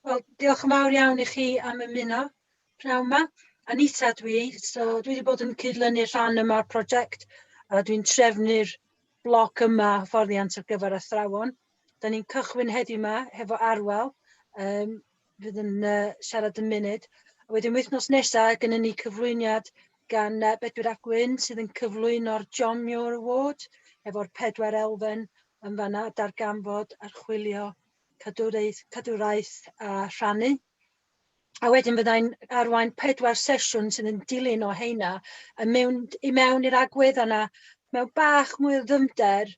Wel, diolch yn fawr iawn i chi am ymuno pnawn 'ma. Anita dwi, so dwi wedi bod yn cydlynu'r rhan yma o'r prosiect a dwi'n trefnu'r bloc yma hyfforddiant ar gyfer athrawon. Da ni'n cychwyn heddiw 'ma hefo Arwel, fydd yn siarad yn munud. A wedyn wythnos nesa gynnon ni cyflwyniad gan Bedwyr ap Gwyn sydd yn cyflwyno'r John Muir Award efo'r pedwar elfen yn fanna, darganfod, archwilio, cadwraeth, cadwraeth a rhannu. A wedyn fyddai'n arwain pedwar sesiwn sydd yn dilyn o heina yn mynd i mewn i'r agwedd yna mewn bach mwy o ddyfnder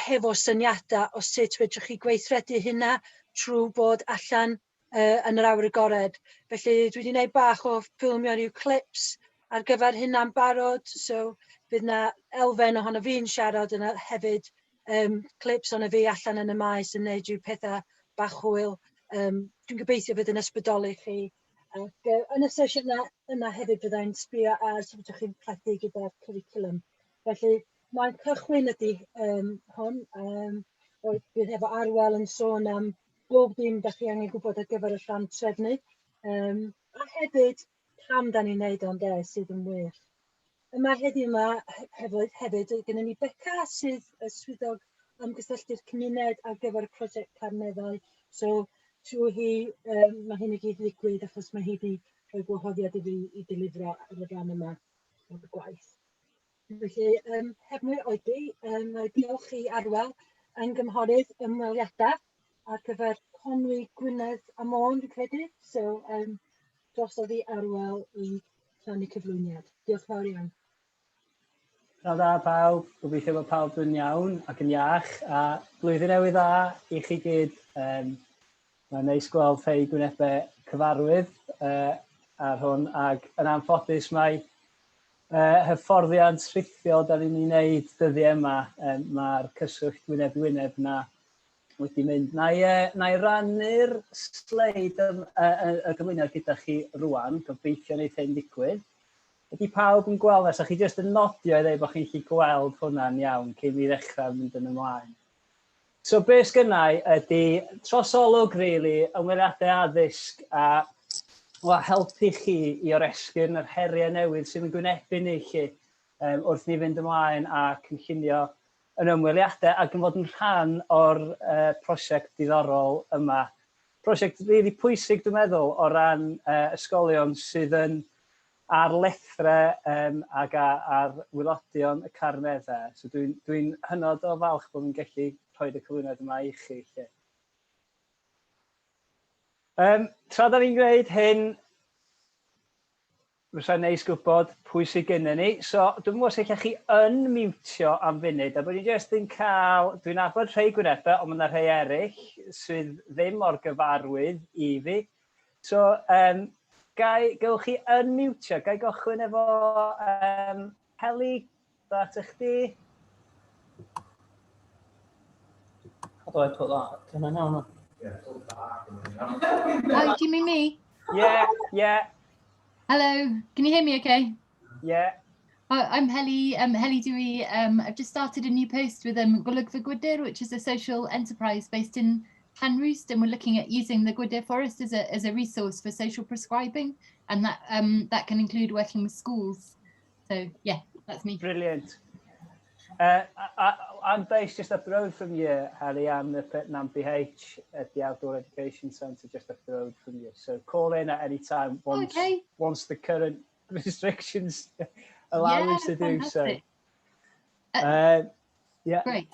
hefo syniadau o sut fedrwch chi gweithredu hynna trwy bod allan yn yr awyr agored. Felly dwi wedi gwneud bach o ffilmio rhyw clips ar gyfer hynna'n barod, so fydd 'na elfen ohono fi'n siarad yna hefyd, clips ohono fi allan yn y maes yn neud rhyw pethau bach hwyl. Dwi'n gobeithio fydd yn ysbrydoli chi. Ac yn y sesiwn yna hefyd fyddai'n sbio ar sut fedrwch chi'n plethu gyda'r cwricwlwm. Felly mae'n cychwyn ydy hwn, bydd efo Arwel yn sôn am bob dim da chi angen gwybod ar gyfer y rhan trefnu. A hefyd pam da ni'n neud o'n de, sydd yn wych. Yma heddiw yma hefyd, hefyd gennym ni Beca sydd y swyddog ymgysylltu'r cymuned ar gyfer y prosiect Carneddau. So trwy hi, mae hyn i gyd ddigwydd achos mae hi wedi rhoi gwahoddiad i fi i delifro ar y rhan yma o'r gwaith. Felly, heb mwy o oedi, na i diolch i Arwel yn gynghorydd ymweliadau ar gyfer Conwy, Gwynedd a Môn, dwi'n credu. So, drosodd i Arwel i rhannu cyflwyniad. Diolch fawr iawn. Pnawn da pawb, gobeithio bod pawb yn iawn ac yn iach, a blwyddyn newydd dda i chi gyd. Mae'n neis gweld rhai gwynebau cyfarwydd ar hwn, ac yn anffodus mae hyfforddiant rhithiol da ni'n ei wneud dyddiau yma, mae'r cyswllt wyneb i wyneb na wedi mynd. Na i, na i rannu'r sleid y cyflwyniad gyda chi rwan, gobeithio wneud hyn ddigwydd. Ydy pawb yn gweld, os chi jyst yn nodio i ddweud bod chi'n gallu gweld hwnna'n iawn cyn i ddechrau mynd yn ymlaen. So be sgynnai ydy trosolwg really, ymweliadau addysg a well, helpu chi i oresgyn yr heriau newydd sydd yn gwynebu ni chi wrth ni fynd ymlaen a cynllunio yn ymweliadau ac yn fod yn rhan o'r prosiect diddorol yma. Prosiect really pwysig dwi'n meddwl o ran ysgolion sydd yn ar lethrau ac ar waelodion y Carneddau. So dwi'n dwi hynod o falch bod fi'n gallu rhoi y cyflwyniad yma i chi. Lle. Tra da ni'n gwneud hyn, fysa'n neis gwybod pwy sydd gennym ni. So, dwi'n gwybod os chi yn mutio am funud, a bod ni jyst yn cael, dwi'n nabod rhai gwynebau, ond mae yna rhai eraill sydd ddim mor gyfarwydd i fi. So, gai, gewch chi unmutio, gai gochwyn efo Heli, dda at chdi. How do I put that? Can I now? Oh, do you mean me? Yeah. Hello, can you hear me okay? Yeah. I'm Heli, Heli Dewey. I've just started a new post with Golygfa Gwydir, which is a social enterprise based in Llanrwst, and we're looking at using the Gwydir Forest as a resource for social prescribing, and that can include working with schools. So yeah, that's me. Brilliant. I'm based just up the road from you, Heli. I'm up at NAMPH at the Outdoor Education Centre just up the road from you. So call in at any time once the current restrictions allow us to do so. Fantastic. Yeah. Great.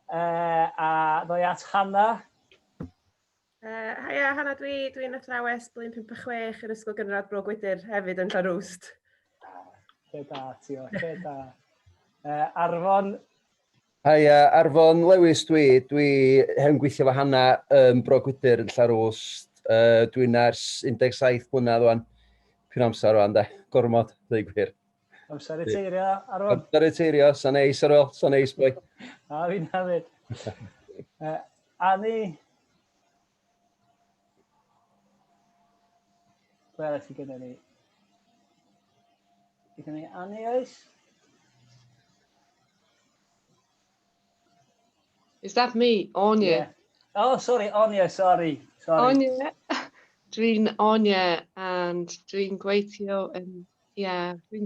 A ddoi at Hannah. Haia, Hannah dwi, dwi'n athrawes blwyddyn 5 a 6 yn Ysgol Gynradd Bro Gwydyr hefyd yn Llanrwst. Lle da ti o, lle da. Arfon. Haia, Arfon Lewis dwi. Dwi hefyd gweithio fo Hannah yn Bro Gwydyr yn Llanrwst. Dwi'n ers 17 mlynedd rwan. Pyn amser rwan, de. Gormod, dweud gwir. Amser reteirio, Arfon. Amser reteirio, sa neis ar ôl, sa neis boi. A fi'n hefyd. Annie. Pwy arall sydd gyda ni? Gyda ni Annie oes? Is that me, Anya? Yeah. Oh, sorry, Anya, sorry. Sorry. Áine. Dwi'n Áine and dwi'n gweithio yn, yeah, dwi'n,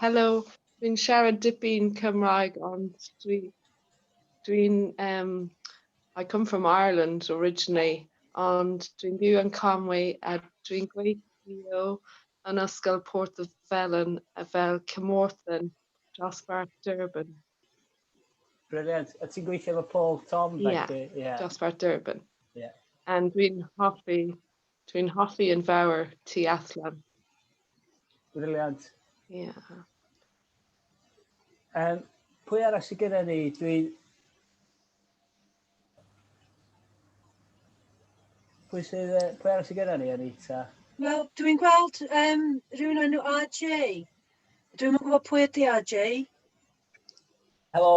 hello, dwi'n siarad dipyn Cymraeg ond dwi, dwi'n, I come from Ireland originally ond dwi'n byw yn Conwy a dwi'n gweithio yn Ysgol Porth y Felin fel cymorthyn dosbarth Derbyn. Brilliant. A ti'n gweithio efo Paul Tom, felly? Ie, yeah. Dosbarth Derbyn. Yeah. And dwi'n hoffi, dwi'n hoffi yn fawr tu allan. Brilliant. Yeah. Pwy arall sydd gyda ni? Pwy sydd, pwy arall sydd gyda ni, Anita? Wel, dwi'n gweld rhywun enw RJ. Dwi'm yn gwybod pwy ydy RJ. Helo,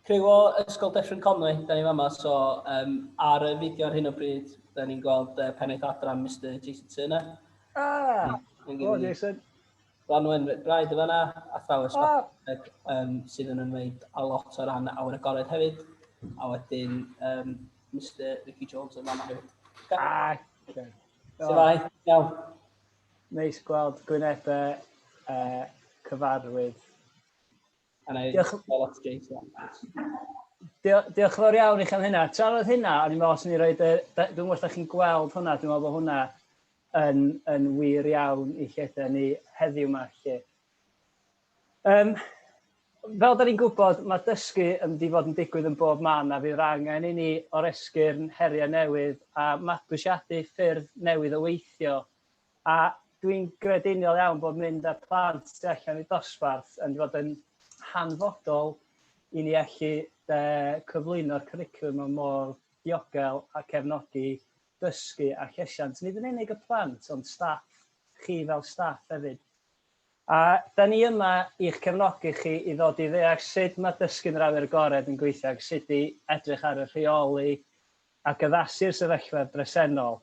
criw o Ysgol Dyffryn Conwy, da ni fama, so ar y fideo ar hyn o bryd, da ni'n gweld pennaeth adran Mr Jason Turner. Ah, o Jason. Branwen Bride y fanna, athrawes sydd yn ymwneud a lot o ran awyr agored hefyd. A wedyn Mr Ricky Jones yn fanna hefyd. Ah, okay. Shwmae? Iawn. Neis gweld gwynebau cyfarwydd. A na i Diolch. lot Jason. Diolch yn fawr iawn i chi am hynna. Tra oedd hynna, o'n i'n meddwl os o'n i roed y... Dwi'n gwybod os da chi'n gweld hwnna, dwi'n meddwl bod hwnna yn wir iawn i lle da ni heddiw yma. Lle. Fel da ni'n gwybod, mae dysgu yn mynd i fod yn digwydd yn bob man a fydd angen i ni oresgyrn heriau newydd a mabwysiadu ffyrdd newydd o weithio. A dwi'n grediniol iawn bod mynd â plant tu allan i dosbarth yn fod yn hanfodol i ni allu cyflwyno'r cwricwlwm mewn modd diogel a cefnogi dysgu a llesiant. Nid yn unig y plant, ond staff, chi fel staff hefyd. A da ni yma i'ch cefnogi chi i ddod i ddeall sut mae dysgu'n yr awyr agored yn gweithio ac sut i edrych ar y rheoli ac addasu'r sefyllfa bresennol,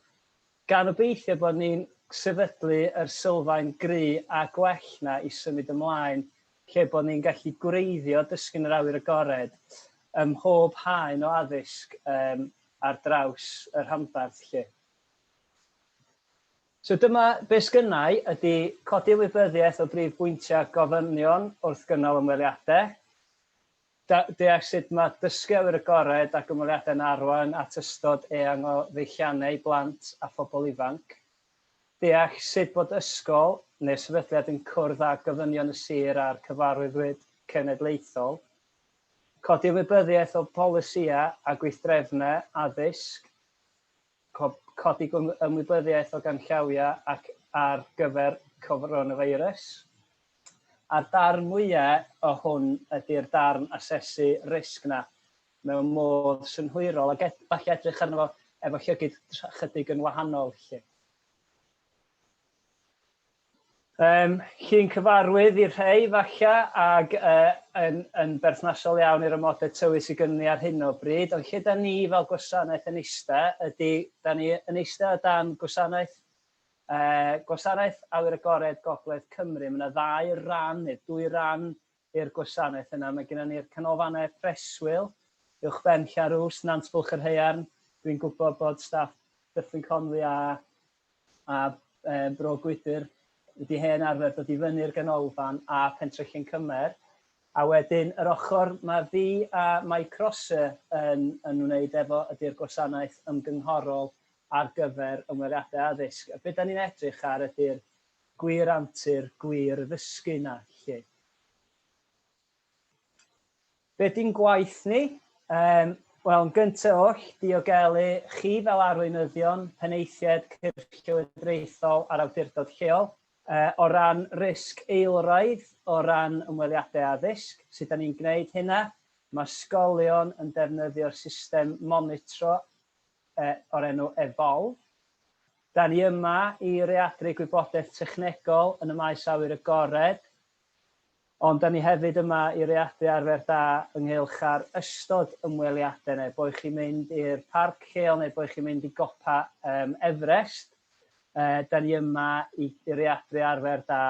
gan obeithio bod ni'n sefydlu yr sylfaen gry a gwell na i symud ymlaen lle bod ni'n gallu gwreiddio dysgu'n yr awyr agored ym mhob haen o addysg ar draws y rhanbarth 'lly. So dyma be sgynnai ydy codi ymwybyddiaeth o brif bwyntiau gofynion wrth gynnal ymweliadau, deall sut mae dysgu awyr agored ac ymweliadau'n arwain at ystod eang o ddeilliannau i blant a phobl ifanc, deall sut bod ysgol neu sefydliad yn cwrdd â gofynion y sir a'r cyfarwyddwyd cenedlaethol, codi ymwybyddiaeth o polisïau a gweithdrefnau addysg, codi ymwybyddiaeth o ganllawiau ac ar gyfer coronavirus. A'r darn mwyaf o hwn ydy'r darn asesu risg na mewn modd synhwyrol ac falle edrych arno fo efo llygid chydig yn wahanol. Lle. Llun cyfarwydd i'r rhei falle ag yn berthnasol iawn i'r amodau tywydd sydd gynnon ni ar hyn o bryd, ond lle da ni fel gwasanaeth yn ista ydy, da ni yn ista o dan gwasanaeth awyr agored Gogledd Cymru. Mae yna ddau ran, neu dwy ran i'r gwasanaeth yna. Mae gennym ni'r canolfannau preswyl, uwchben Llanrwst, Nant Bwlch yr Haearn. Dwi'n gwybod bod staff Dyffryn Conwy a Bro Gwydyr wedi hen arfer dod i fyny'r ganolfan a Pentre Llyn Cymer. A wedyn yr ochr mae fi a Mike Crosser yn wneud efo ydy'r gwasanaeth ymgynghorol ar gyfer ymweliadau addysg. A be da ni'n edrych ar ydy'r gwir antur, gwir ddysgu na lle. Be di'n gwaith ni? Wel, yn gyntaf oll, diogelu chi fel arweinyddion, penaethiaid, cyrff llywodraethol a'r awdurdod lleol, o ran risg eilraid, o ran ymweliadau addysg. Sut da ni'n gwneud hynna? Mae ysgolion yn defnyddio'r system monitro o'r enw Evolve. Da ni yma i readru gwybodaeth technegol yn y maes awyr agored, ond da ni hefyd yma i readu arfer da ynghylch ar ystod ymweliadau, neu boed chi'n mynd i'r parc lleol neu boed chi'n mynd i gopa Everest, da ni yma i readru arfer da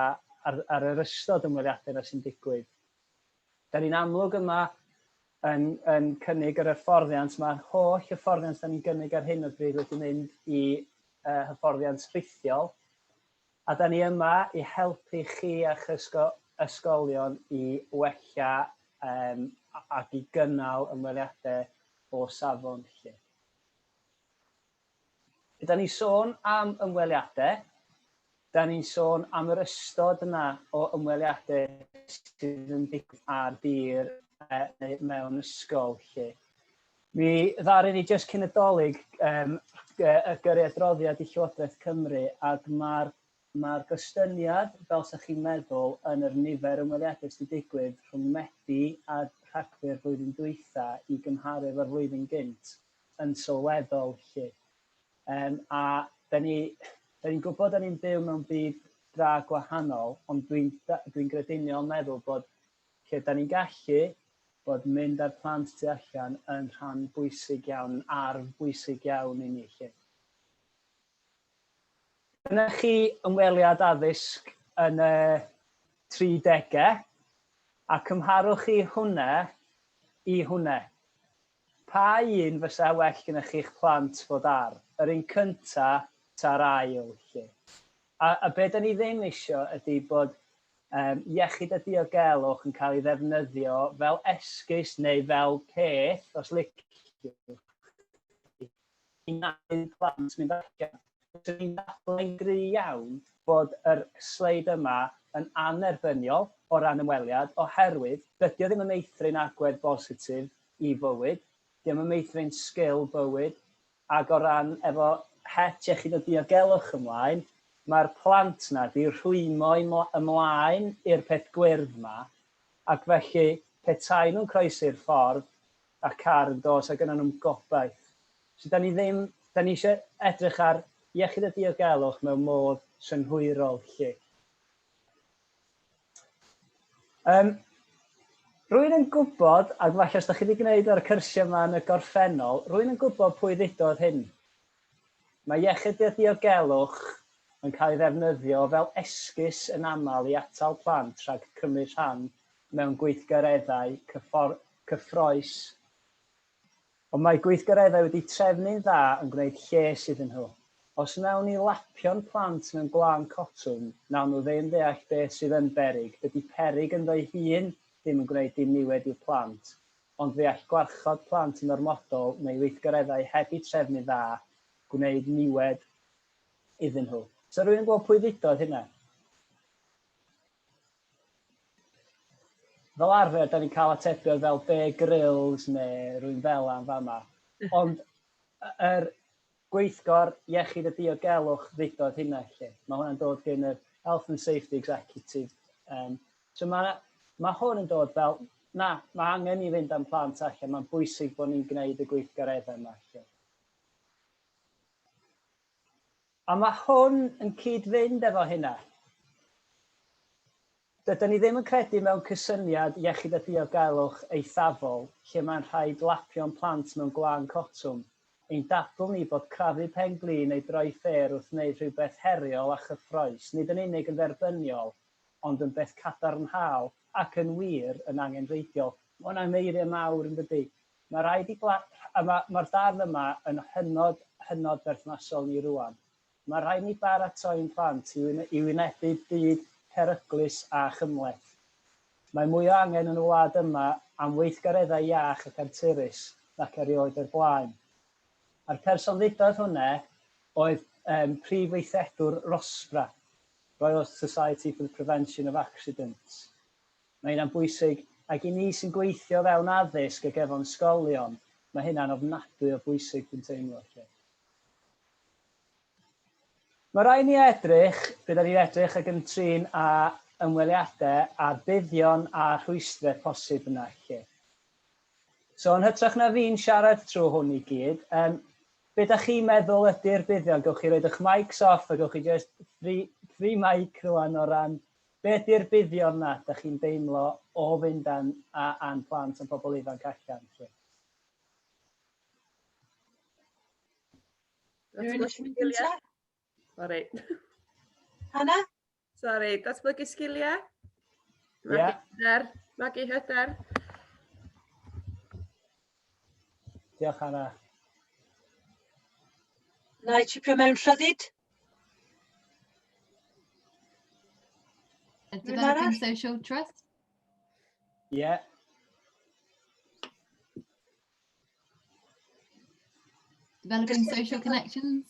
ar yr ystod ymweliadau yna sy'n digwydd. Da ni'n amlwg yma yn, yn cynnig yr hyfforddiant. Mae'r holl hyfforddiant da ni'n gynnig ar hyn o bryd wedi mynd i hyfforddiant rhithiol. A da ni yma i helpu chi a'ch ysgo, ysgolion i wella um, ac i gynnal ymweliadau o safon lle. Da ni'n sôn am ymweliadau, da ni'n sôn am yr ystod yna o ymweliadau sydd yn digwydd ar dir neu mewn ysgol lle. Mi ddaru ni jyst cyn y Dolig um, y gyrru adroddiad i Llywodraeth Cymru ac mae'r mae'r gostyniad, fel sa chi'n meddwl, yn yr nifer ymweliadau sydd wedi digwydd rhwng Medi a Rhagfyr flwyddyn dwytha i gymharu efo'r flwyddyn gynt yn sylweddol 'lly. Um, a da ni, da ni'n gwybod da ni'n byw mewn byd dra gwahanol, ond dwi'n dwi grediniol meddwl bod lle da ni'n gallu bod mynd â'r plant tu allan yn rhan bwysig iawn, yn arf bwysig iawn i ni 'lly. Dyna chi ymweliad addysg yn y 30au, a cymharwch chi hwnna i hwnna. Pa un fysa well gyda chi'ch plant fod ar? Yr un cynta ta'r ail, 'lly? A, a be da ni ddim isio ydy bod um, iechyd a diogelwch yn cael ei ddefnyddio fel esgus neu fel peth, os liciwch i wneud plant mynd allan. Fyswn i'n dadlau'n gry iawn bod yr sleid yma yn annerbyniol o ran ymweliad oherwydd dydy o ddim yn meithrin agwedd bositif i fywyd, dio'm yn meithrin sgil bywyd ac o ran efo het iechyd a diogelwch ymlaen, mae'r plant 'na 'di rhwymo ymlaen i'r peth gwyrdd 'ma ac felly petai nhw'n croesi'r ffordd a car yn dod, so gynnon nhw'm gobaith. So da ni ddim, da ni eisiau edrych ar iechyd a diogelwch mewn modd synhwyrol 'lly. Um, rwy'n yn gwybod, ac falle os da chi wedi gwneud ar y cyrsiau yma yn y gorffennol, rwy'n yn gwybod pwy ddudodd hyn. Mae iechyd a diogelwch yn cael ei ddefnyddio fel esgus yn aml i atal plant rhag cymryd rhan mewn gweithgareddau cyffrous, ond mae gweithgareddau wedi trefnu'n dda yn gwneud lles iddyn nhw. Os wnawn ni lapio'n plant mewn gwlân cotwm, wnawn nhw ddim ddeall beth sydd yn beryg, dydy peryg ynddo'i hun ddim yn gwneud dim niwed i'w plant, ond fe all gwarchod plant yn ormodol neu weithgareddau heb eu trefnu'n dda gwneud niwed iddyn nhw. So rwy'n gwybod pwy ddudodd hynna? Fel arfer, da ni'n cael atebion fel Bear Grylls neu rwy'n fel am fama. Ond yr gweithgor iechyd a diogelwch ddudodd hynna lle. Mae hwnna'n dod gen yr Health and Safety Executive. Um, so mae, mae hwn yn dod fel, na, mae angen i fynd am plant allan, mae'n bwysig bod ni'n gwneud y gweithgareddau yma. Lle. A mae hwn yn cyd-fynd efo hynna. Dydyn ni ddim yn credu mewn cysyniad iechyd a diogelwch eithafol lle mae'n rhaid lapio'n plant mewn gwlân cotwm. Ein dadl ni bod crafu pen-glin neu droi ffêr wrth wneud rhywbeth heriol a chyffrous nid yn unig yn dderbyniol ond yn beth cadarnhaol ac yn wir yn angenrheidiol. Mae hwnna'n eiriau mawr yn dydi? Mae rhaid i bla- a ma' ma'r darn yma yn hynod, hynod berthnasol ni rŵan. Mae rhaid ni baratoi'n plant i wyne- i wynebu byd peryglus a chymhleth. Mae mwy o angen yn y wlad yma am weithgareddau iach ac anturus nac erioed o'r blaen. A'r person ddudodd hwnne oedd um, prif weithredwr ROSPRA, Royal Society for the Prevention of Accidents. Mae hynna'n bwysig, ac i ni sy'n gweithio fewn addysg ac efo'n ysgolion, mae hynna'n ofnadwy o bwysig dwi'n teimlo. Lle. Mae rhaid ni edrych, bydd ni'n edrych ac yn trin â ymweliadau a'r buddion a rhwystrau posib yna. Lle. So yn hytrach na fi'n siarad trwy hwn i gyd, um, be da chi'n meddwl ydy'r buddion? Gewch chi roed eich mics off a gewch chi just free, free mic rwan o ran Be ydy'r buddion 'na dach chi'n deimlo o fynd a'n a a'n plant a'n pobl ifanc allan 'lly? Rhywun eisiau mynd gynta? Sori. Hana? Sori, datblygu sgiliau. Magu yeah. hyder. Magu hyder. Diolch, Anna. Na i chipio mewn rhyddid? Developing social trust. Yeah. Developing social connections.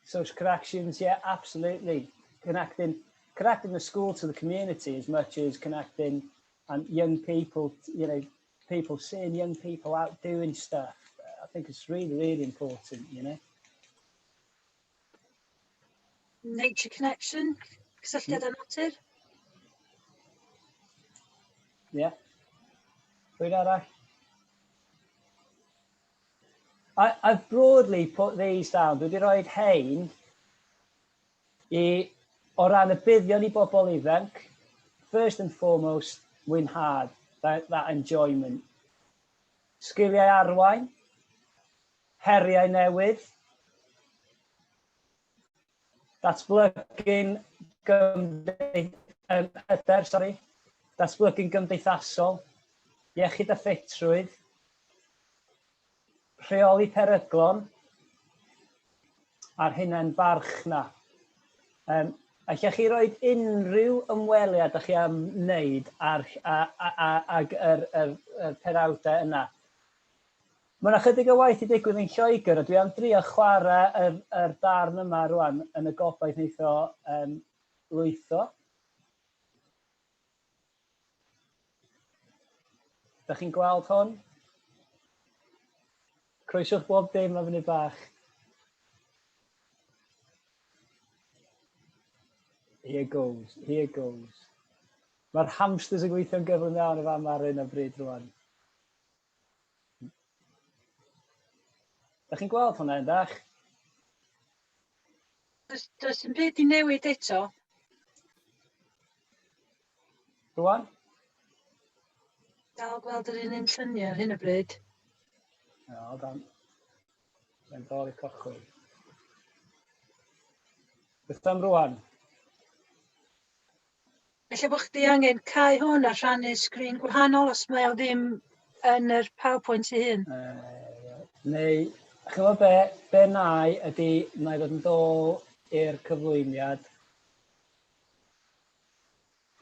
Social connections, yeah, absolutely. Connecting, connecting the school to the community as much as connecting and young people, you know, people seeing young people out doing stuff. I think it's really, really important, you know. Nature connection, cysylltiad â natur. Yeah. Rhywun arall? I've broadly put these down. Dwi wedi rhoi hein i, o ran y buddion i bobl ifanc, first and foremost, mwynhad, that enjoyment. Sgiliau arwain, heriau newydd, datblygu'n hyder, sorry, datblygu'n gymdeithasol, iechyd a ffitrwydd, rheoli peryglon, a'r hunan barch 'na. Allech chi roi unrhyw ymweliad ydych chi am wneud ar, a, a, a, ag yr penawdau yna. Mae yna chydig o waith i digwydd yn Lloegr, a dwi am drio chwarae yr darn yma rwan yn y gobaith wneith o lwytho. Da chi'n gweld hwn? Croeswch bob dim am funud bach. Here goes, here goes. Mae'r hamsters yn gweithio'n gyflym iawn y fama ar hyn o bryd rwan. Da chi'n gweld hwnna, yndach? Does dim byd i newid eto. Rwan? Dal gweld yr un un lluniau ar hyn o bryd. No, hold on. Mae'n dod i cychwyn. Beth am rwan? Ella bod chdi angen cau hwn a rhannu sgrin gwahanol os mae o ddim yn yr PowerPoint ei hun. Neu, chi'n gwybod be, be na i ydy, na i ddod yn dôl i'r cyflwyniad.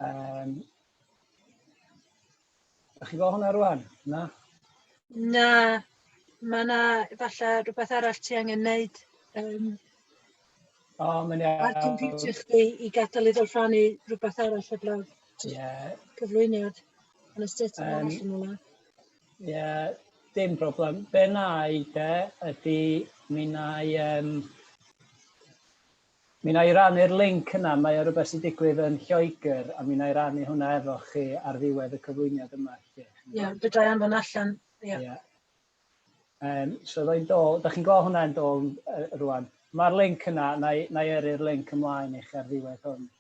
Ydych chi'n gweld hwnna rwan? Na? Na, mae yna falle rhywbeth arall ti angen wneud. O, mae'n iawn. Ar computer chdi i gadael iddo rhannu rhywbeth arall heblaw cyflwyniad. Yn y sut arall yn ola. Ie, yeah, dim problem. Be na i de ydy mi na i, mi na i rannu'r link yna. Mae o rhywbeth sy'n digwydd yn Lloegr a mi na i rannu hwnna efo chi ar ddiwedd y cyflwyniad yma. Ie, yeah, fedra i anfon allan. Ie. Yeah. So ddoi'n dôl, da chi'n gweld hwnna'n dôl rwan. Mae'r link yna, na i yrru'r link ymlaen i chi ar ddiwedd hwn.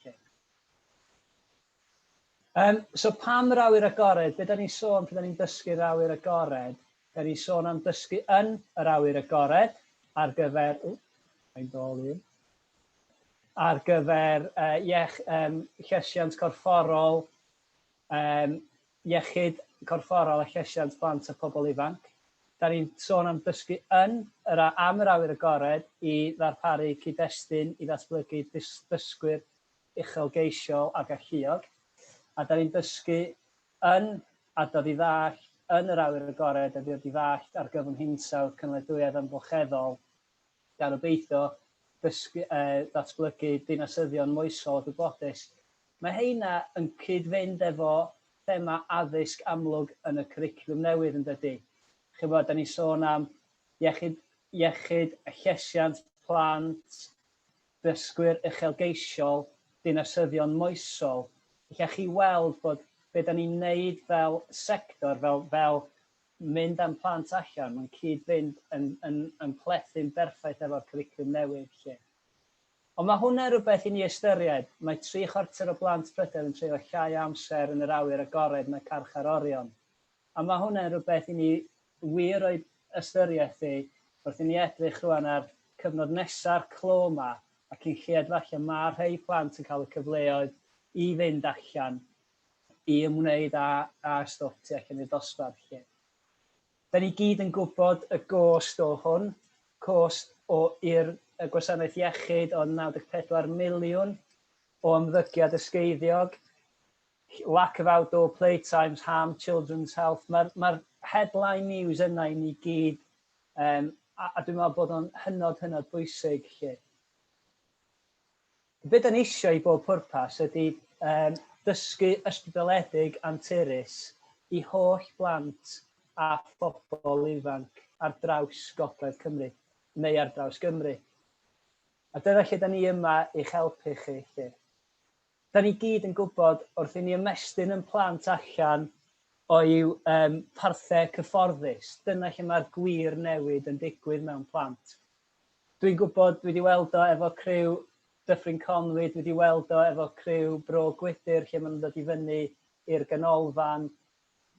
So pam yr awyr agored? Be da ni'n sôn pryd da ni'n dysgu'r awyr agored? Da ni'n sôn am dysgu yn yr awyr agored ar gyfer... Ww, mae'n dôl un. Ar gyfer llesiant corfforol, iechyd corfforol a llesiant plant a pobl ifanc. Da ni'n sôn am dysgu yn yr, am yr awyr agored i ddarparu cyd-destun i ddatblygu dysgwyr uchelgeisiol ac alluog. A da ni'n dysgu yn a dod i ddallt yn yr awyr agored a dod i ddallt ar gyfwng hinsawdd cynaliadwyedd amgylcheddol, gan obeithio dysgu, datblygu dinasyddion moesol a gwybodus. Mae heina yn cyd-fynd efo thema addysg amlwg yn y cwricwlwm newydd yn dydy? Chi'n gwybod, da ni'n sôn am iechyd, iechyd a llesiant plant, dysgwyr uchelgeisiol, dinasyddion moesol. Felly chi weld bod be da ni'n neud fel sector, fel mynd am plant allan, mae'n cyd-fynd yn plethu'n berffaith efo'r cwricwlwm newydd. Lle. Ond mae hwnna rhywbeth i ni ystyried. Mae 3/4 o blant Prydain yn treulio llai o amser yn yr awyr agored na carcharorion. A mae hwnna'n rhywbeth i ni wir roi ystyriaeth i wrth i ni edrych rwan ar cyfnod nesa'r clo yma, ac cyn lleied falle mae rhai plant yn cael y cyfleoedd i fynd allan i ymwneud â stwff tu allan i'r dosbarth. Lle. Da ni gyd yn gwybod y gost o hwn, cost o i'r gwasanaeth iechyd o 94 miliwn o ymddygiad ysgeiddiog, lack of outdoor playtimes harm children's health. Mae'r ma headline news yna i ni gyd, a dwi'n meddwl bod o'n hynod, hynod bwysig lle. Be da ni eisiau i bob pwrpas ydy dysgu ysbrydoledig anturus i holl blant a phobl ifanc ar draws Gogledd Cymru, neu ar draws Gymru. A dyna lle da ni yma i'ch helpu chi. Lle. Da ni gyd yn gwybod wrth i ni ymestyn yn plant allan o'u parthau cyfforddus, dyna lle mae'r gwir newid yn digwydd mewn plant. Dwi'n gwybod, dwi wedi weld o efo criw Dyffryn Conwy, dwi wedi weld o efo criw Bro Gwydyr lle maen nhw'n dod i fyny i'r ganolfan.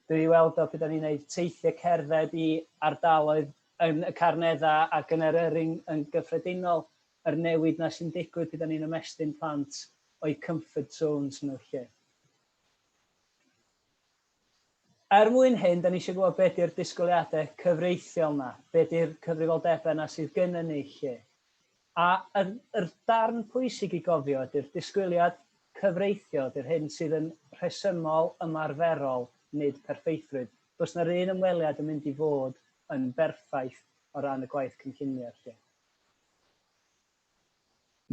Dwi wedi weld o pryd o'n i'n gwneud teithiau cerdded i ardaloedd yn y Carneddau ac yn Eryri yn gyffredinol, yr newid na sy'n digwydd pryd o'n i'n ymestyn plant o'u comfort zones nhw lle. Er mwyn hyn, da ni eisiau gwybod beth yw'r disgwyliadau cyfreithiol na, beth yw'r cyfrifoldebau na sydd gennym ni lle. A yr, yr darn pwysig i gofio ydy'r disgwyliad cyfreithiol, ydy'r hyn sydd yn rhesymol ymarferol, nid perffeithrwydd. Does na'r un ymweliad yn mynd i fod yn berffaith o ran y gwaith cynllunio lle.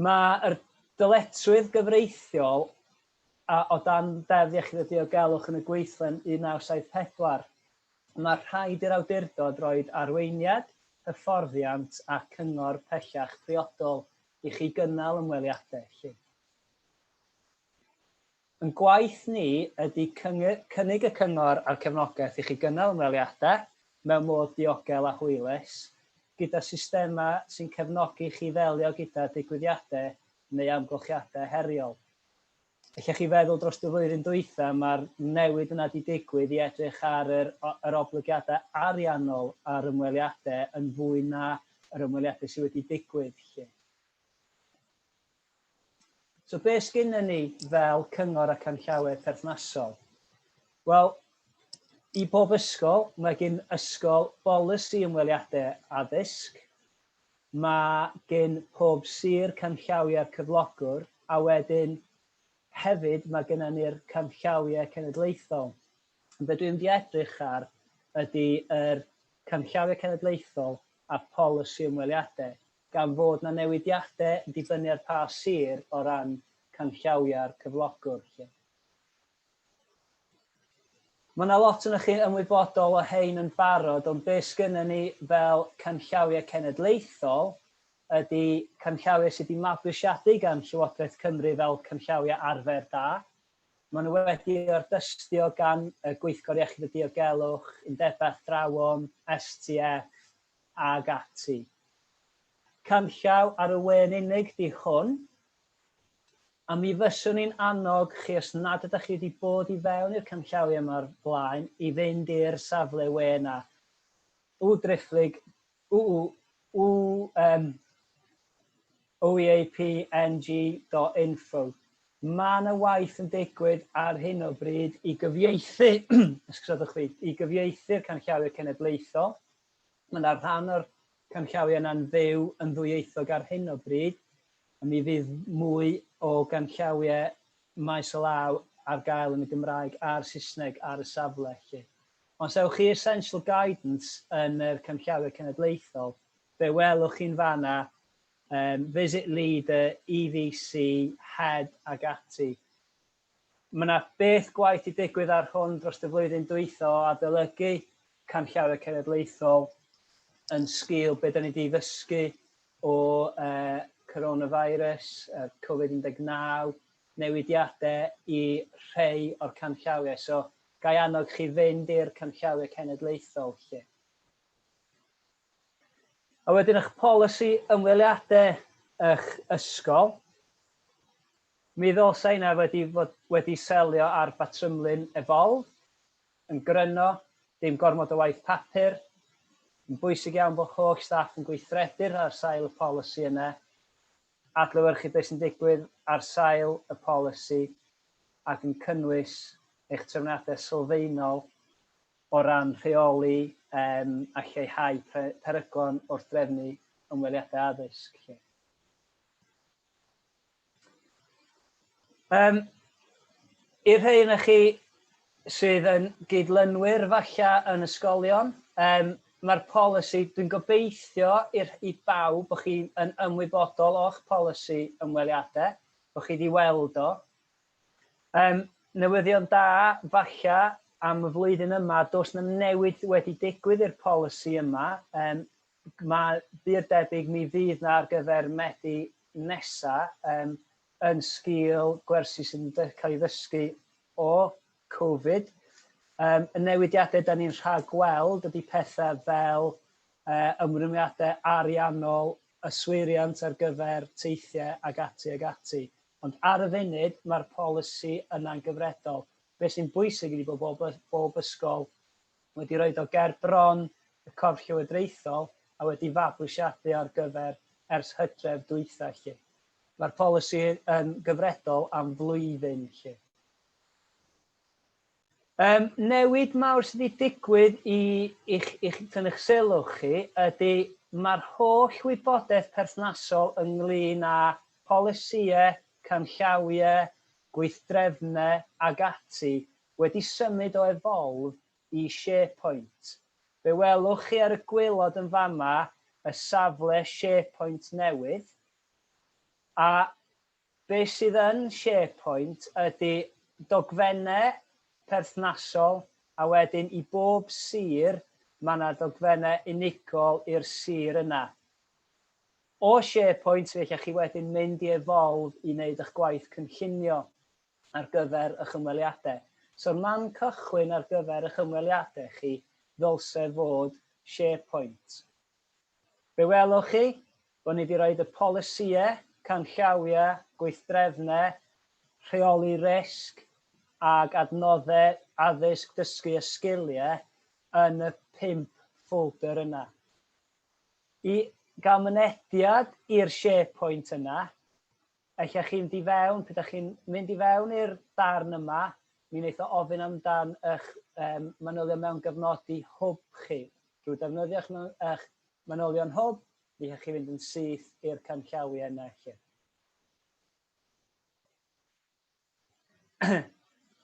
Mae'r dyletswydd gyfreithiol a o dan Ddeddf Iechyd a Diogelwch yn y Gweithle'n 1974, mae rhaid i'r awdurdod roi arweiniad, hyfforddiant a cyngor pellach priodol i chi gynnal ymweliadau. Felly. Ein gwaith ni ydy cynnig y cyngor a'r cefnogaeth i chi gynnal ymweliadau mewn modd diogel a hwylus, gyda systemau sy'n cefnogi chi ddelio gyda digwyddiadau neu amgylchiadau heriol. Allech chi feddwl dros y flwyddyn dwytha, mae'r newid yna wedi digwydd i edrych ar yr, yr oblygiadau ariannol a'r ymweliadau yn fwy na yr ymweliadau sydd wedi digwydd. Lle. So be sgynnon ni fel cyngor a canllawiau perthnasol? Wel, i bob ysgol, mae gen ysgol bolisi ymweliadau addysg, mae gen pob sir canllawiau'r cyflogwr, a wedyn hefyd mae gennym ni'r canllawiau cenedlaethol. Be dwi'n mynd i edrych ar ydy yr canllawiau cenedlaethol a polisi ymweliadau gan fod 'na newidiadau yn dibynnu ar pa sir o ran canllawiau'r cyflogwr 'lly. Mae yna lot ohonoch chi ymwybodol o hein yn barod, ond be sgynnon ni fel canllawiau cenedlaethol ydy canllawiau sydd wedi mabwysiadu gan Llywodraeth Cymru fel canllawiau arfer da. Maen nhw wedi ardystio gan y Gweithgor Iechyd a Diogelwch, Undebau Athrawon, STF ag ati. Canllaw ar y we yn unig 'di hwn, a mi fyswn i'n annog chi os nad ydych chi wedi bod i fewn i'r canllawiau yma o'r blaen i fynd i'r safle we yna. U driphlyg, u u u um, oeapng.info. Mae yna waith yn digwydd ar hyn o bryd i gyfieithu, esgusodwch fi, i gyfieithu'r canllawiau cenedlaethol. Mae yna rhan o'r canllawiau yna'n fyw yn ddwyieithog ar hyn o bryd, a mi fydd mwy o ganllawiau maes o law ar gael yn y Gymraeg a'r Saesneg ar y safle. Felly. Ond os ewch chi Essential Guidance yn yr canllawiau cenedlaethol, fe welwch chi'n fanna visit leader, EVC, head ag ati. Mae yna beth gwaith i digwydd ar hwn dros y flwyddyn dwytha o adolygu canllawiau cenedlaethol yn sgil be da ni wedi ddysgu o coronavirus, Covid-19, newidiadau i rhai o'r canllawiau. So, gai annog chi fynd i'r canllawiau cenedlaethol lle. A wedyn eich polisi ymweliadau eich ysgol. Mi ddylsa hynna wedi fod wedi selio ar batrymlun Evolve, yn gryno, dim gormod o waith papur. Yn bwysig iawn bod holl staff yn gweithredu'r ar sail y polisi yna, adlewyrchu beth sy'n digwydd ar sail y polisi ac yn cynnwys eich trefniadau sylfaenol. o ran rheoli um, a lleihau peryglon wrth drefnu ymweliadau addysg. Lle. Um, I'r rhai yna chi sydd yn gydlynwyr falle yn ysgolion, um, mae'r polisi, dwi'n gobeithio i'r, i bawb bod chi yn ymwybodol o'ch polisi ymweliadau, bod chi wedi weld o. Um, newyddion da, falle, am y flwyddyn yma, does na newid wedi digwydd i'r polisi yma. Um, mae bur debyg mi fydd na ar gyfer Medi nesa um, yn sgil gwersi sydd yn cael ei ddysgu o Covid. Um, y newidiadau da ni'n rhagweld ydy pethau fel uh, ymrwymiadau ariannol, yswiriant ar gyfer teithiau ag ati ag ati. Ond ar y funud, mae'r polisi yna'n gyfredol. Be sy'n bwysig ydy bod bob, bob ysgol wedi rhoi o ger bron y corff llywodraethol a wedi fabwysiadu ar gyfer ers hydref dwytha 'lly. Mae'r polisi yn gyfredol am flwyddyn 'lly. Um, newid mawr sydd wedi digwydd i i'ch, i'ch tynnu'ch sylw chi ydy mae'r holl wybodaeth perthnasol ynglyn â polisïau, canllawiau, gweithdrefnau ag ati wedi symud o Evolve i SharePoint. Fe welwch chi ar y gwaelod yn fama y safle SharePoint newydd, a be sydd yn SharePoint ydy dogfennau perthnasol a wedyn i bob sir mae yna dogfennau unigol i'r sir yna. O SharePoint fe allech chi wedyn mynd i Evolve i wneud eich gwaith cynllunio ar gyfer eich ymweliadau. So'r man cychwyn ar gyfer eich ymweliadau chi ddylse fod SharePoint. Fe welwch chi bod ni wedi rhoi y polisïau, canllawiau, gweithdrefnau, rheoli risg ag adnoddau addysg, dysgu a sgiliau yn y pump ffolder yna. I gael mynediad i'r SharePoint yna, Ella chi'n mynd i fewn, pryd chi'n mynd i fewn i'r darn yma, mi wneith o ofyn amdan eich um, manylion mewn gyfnodi hwb chi. Drwy defnyddio eich, eich manylion hwb, mi allwch chi fynd yn syth i'r canllawiau yna. Lle.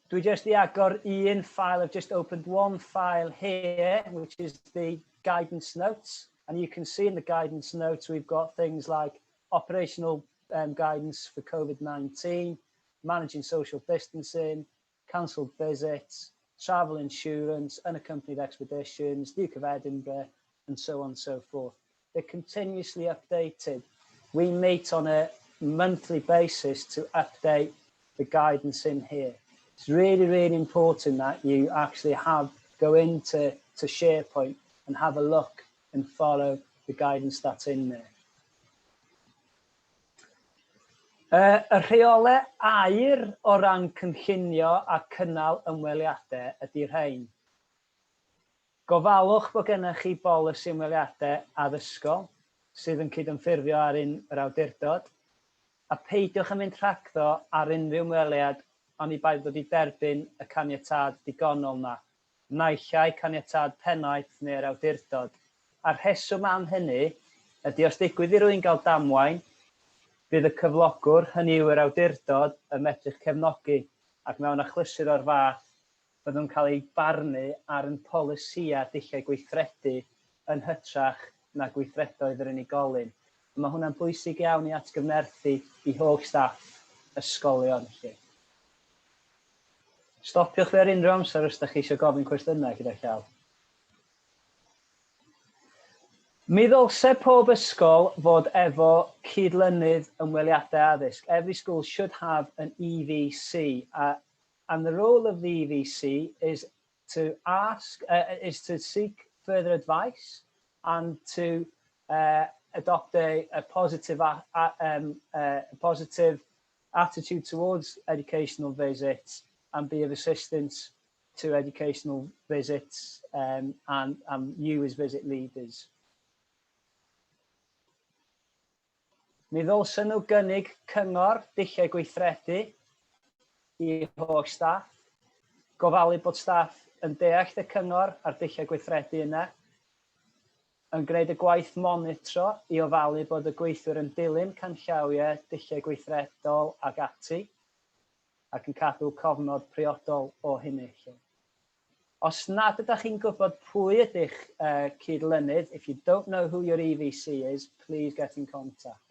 Dwi just i agor un file, I've just opened one file here, which is the guidance notes. And you can see in the guidance notes, we've got things like operational guidance for COVID-19, managing social distancing, cancelled visits, travel insurance, unaccompanied expeditions, Duke of Edinburgh, and so on and so forth. They're continuously updated. We meet on a monthly basis to update the guidance in here. It's really, really important that you actually have go into to SharePoint and have a look and follow the guidance that's in there. Y rheolau aur o ran cynllunio a cynnal ymweliadau ydy rhain. Gofalwch bod gennych chi bolisi ymweliadau addysgol sydd yn cydymffurfio â'r un yr awdurdod, a pheidiwch â mynd rhagddo ar unrhyw ymweliad oni bai bod wedi derbyn y caniatâd digonol 'na, naill ai caniatâd pennaeth neu'r awdurdod. A'r rheswm am hynny ydy os digwydd i rywun gael damwain, bydd y cyflogwr, hynny yw yr awdurdod, yn medru'ch cefnogi, ac mewn achlysur o'r fath, byddwn yn cael eu barnu ar ein polisïau dulliau gweithredu yn hytrach na gweithredoedd yr unigolyn. A mae hwnna'n bwysig iawn i atgyfnerthu i holl staff ysgolion. Felly. Stopiwch fi ar unrhyw amser os ydych chi eisiau gofyn cwestiynau gyda llaw. Mi ddylse pob ysgol fod efo cydlynydd ymweliadau addysg. Every school should have an EVC. And the role of the EVC is to ask, is to seek further advice and to adopt a positive, a positive attitude towards educational visits and be of assistance to educational visits and you as visit leaders. Mi ddylsen nhw gynnig cyngor dulliau gweithredu i holl staff, gofalu bod staff yn deall y cyngor a'r dulliau gweithredu yna, yn gwneud y gwaith monitro i ofalu bod y gweithwyr yn dilyn canllawiau dulliau gweithredol ac ati, ac yn cadw cofnod priodol o hynny. Lle. Os nad ydych chi'n gwybod pwy ydych cydlynydd, if you don't know who your EVC is, please get in contact.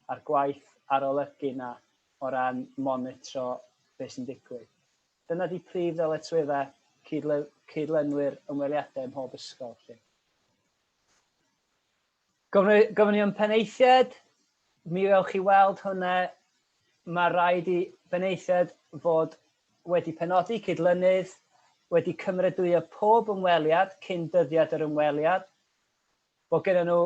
A'r gwaith arolygu na o ran monitro beth sy'n digwydd. Dyna di prif ddyletswyddau cydlynwyr ymweliadau ym mhob ysgol. Lle. Gofynion penaethiaid, mi welwch chi weld hwnna, mae rhaid i benaethiaid fod wedi penodi cydlynydd, wedi cymeradwyo pob ymweliad cyn dyddiad yr ymweliad, bod gyda nhw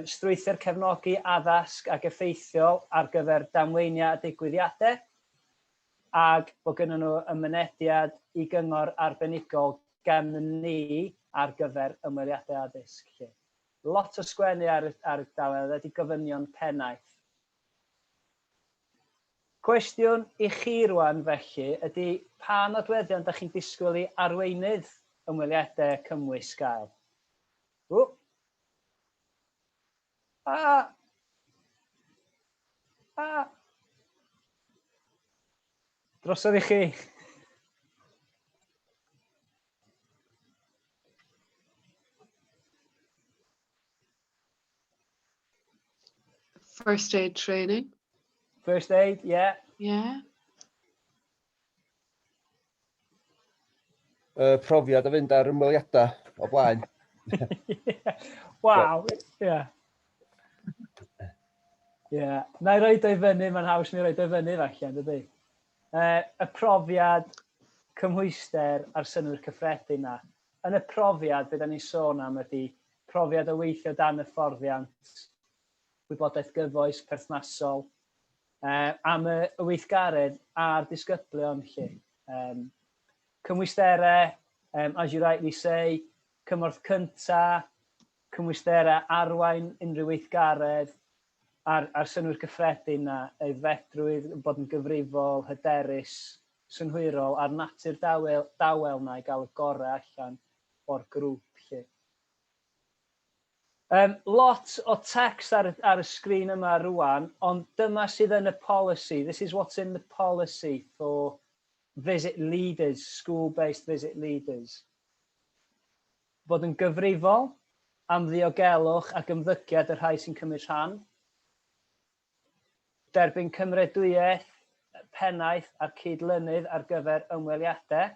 strwythur cefnogi addasg ac effeithiol ar gyfer damweiniau a digwyddiadau, ac bod gyda nhw y mynediad i gyngor arbenigol gan ni ar gyfer ymweliadau addysg. Lle. Lot o sgwennu ar y dalen, ydy gofynion pennaeth. Cwestiwn i chi rwan felly ydy pa nodweddion da chi'n disgwyl i arweinydd ymweliadau cymwys gael? Ww. A. A. Drosodd i chi. First aid training. First aid, yeah. Yeah. Profiad o fynd ar ymweliadau o blaen. Waw, ie. Ie, na i roed o i fyny, mae'n haws mi roed o i fyny falle, yn dydy? Y profiad cymhwyster a'r synnwyr cyffredin na. Yn y profiad, be da ni'n sôn am ydy profiad o weithio dan hyfforddiant, gwybodaeth gyfoes, perthnasol, am y weithgaredd a'r disgyblion lle. Cymwysterau, as you rightly say, cymorth cynta, cymwysterau arwain unrhyw weithgaredd, a'r synnwyr cyffredin na, aeddfedrwydd, bod yn gyfrifol, hyderus, synhwyrol, a'r natur dawel na i gael y gorau allan o'r grŵp lle. Lot o text ar y sgrin yma rwan, ond dyma sydd yn y policy. This is what's in the policy for visit leaders, school-based visit leaders. Bod yn gyfrifol am ddiogelwch ac ymddygiad y rhai sy'n cymryd rhan. Derbyn cymeradwyaeth pennaeth a'r cydlynydd ar gyfer ymweliadau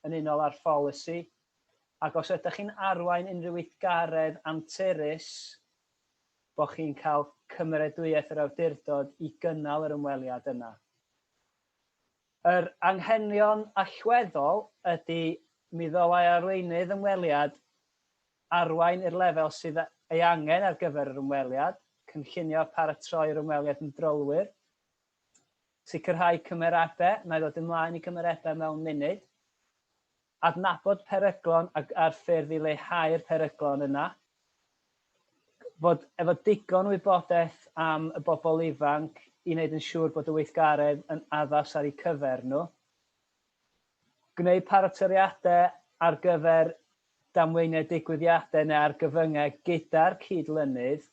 yn unol â'r pholisi. Ac os ydych chi'n arwain unrhyw weithgaredd anturus, bod chi'n cael cymeradwyaeth yr awdurdod i gynnal yr ymweliad yna. Yr anghenion allweddol ydy mi ddylai arweinydd ymweliad arwain i'r lefel sydd ei angen ar gyfer yr ymweliad, cynllunio paratoi'r ymweliad yn drylwyr, sicrhau cymeradau, na i ddod ymlaen i cymeradau mewn munud, adnabod peryglon ac a'r ffyrdd i leihau'r peryglon yna, fod efo digon wybodaeth am y bobl ifanc i wneud yn siŵr bod y weithgaredd yn addas ar eu cyfer nhw, gwneud paratoiadau ar gyfer damweiniau digwyddiadau neu argyfyngau gyda'r cydlynydd,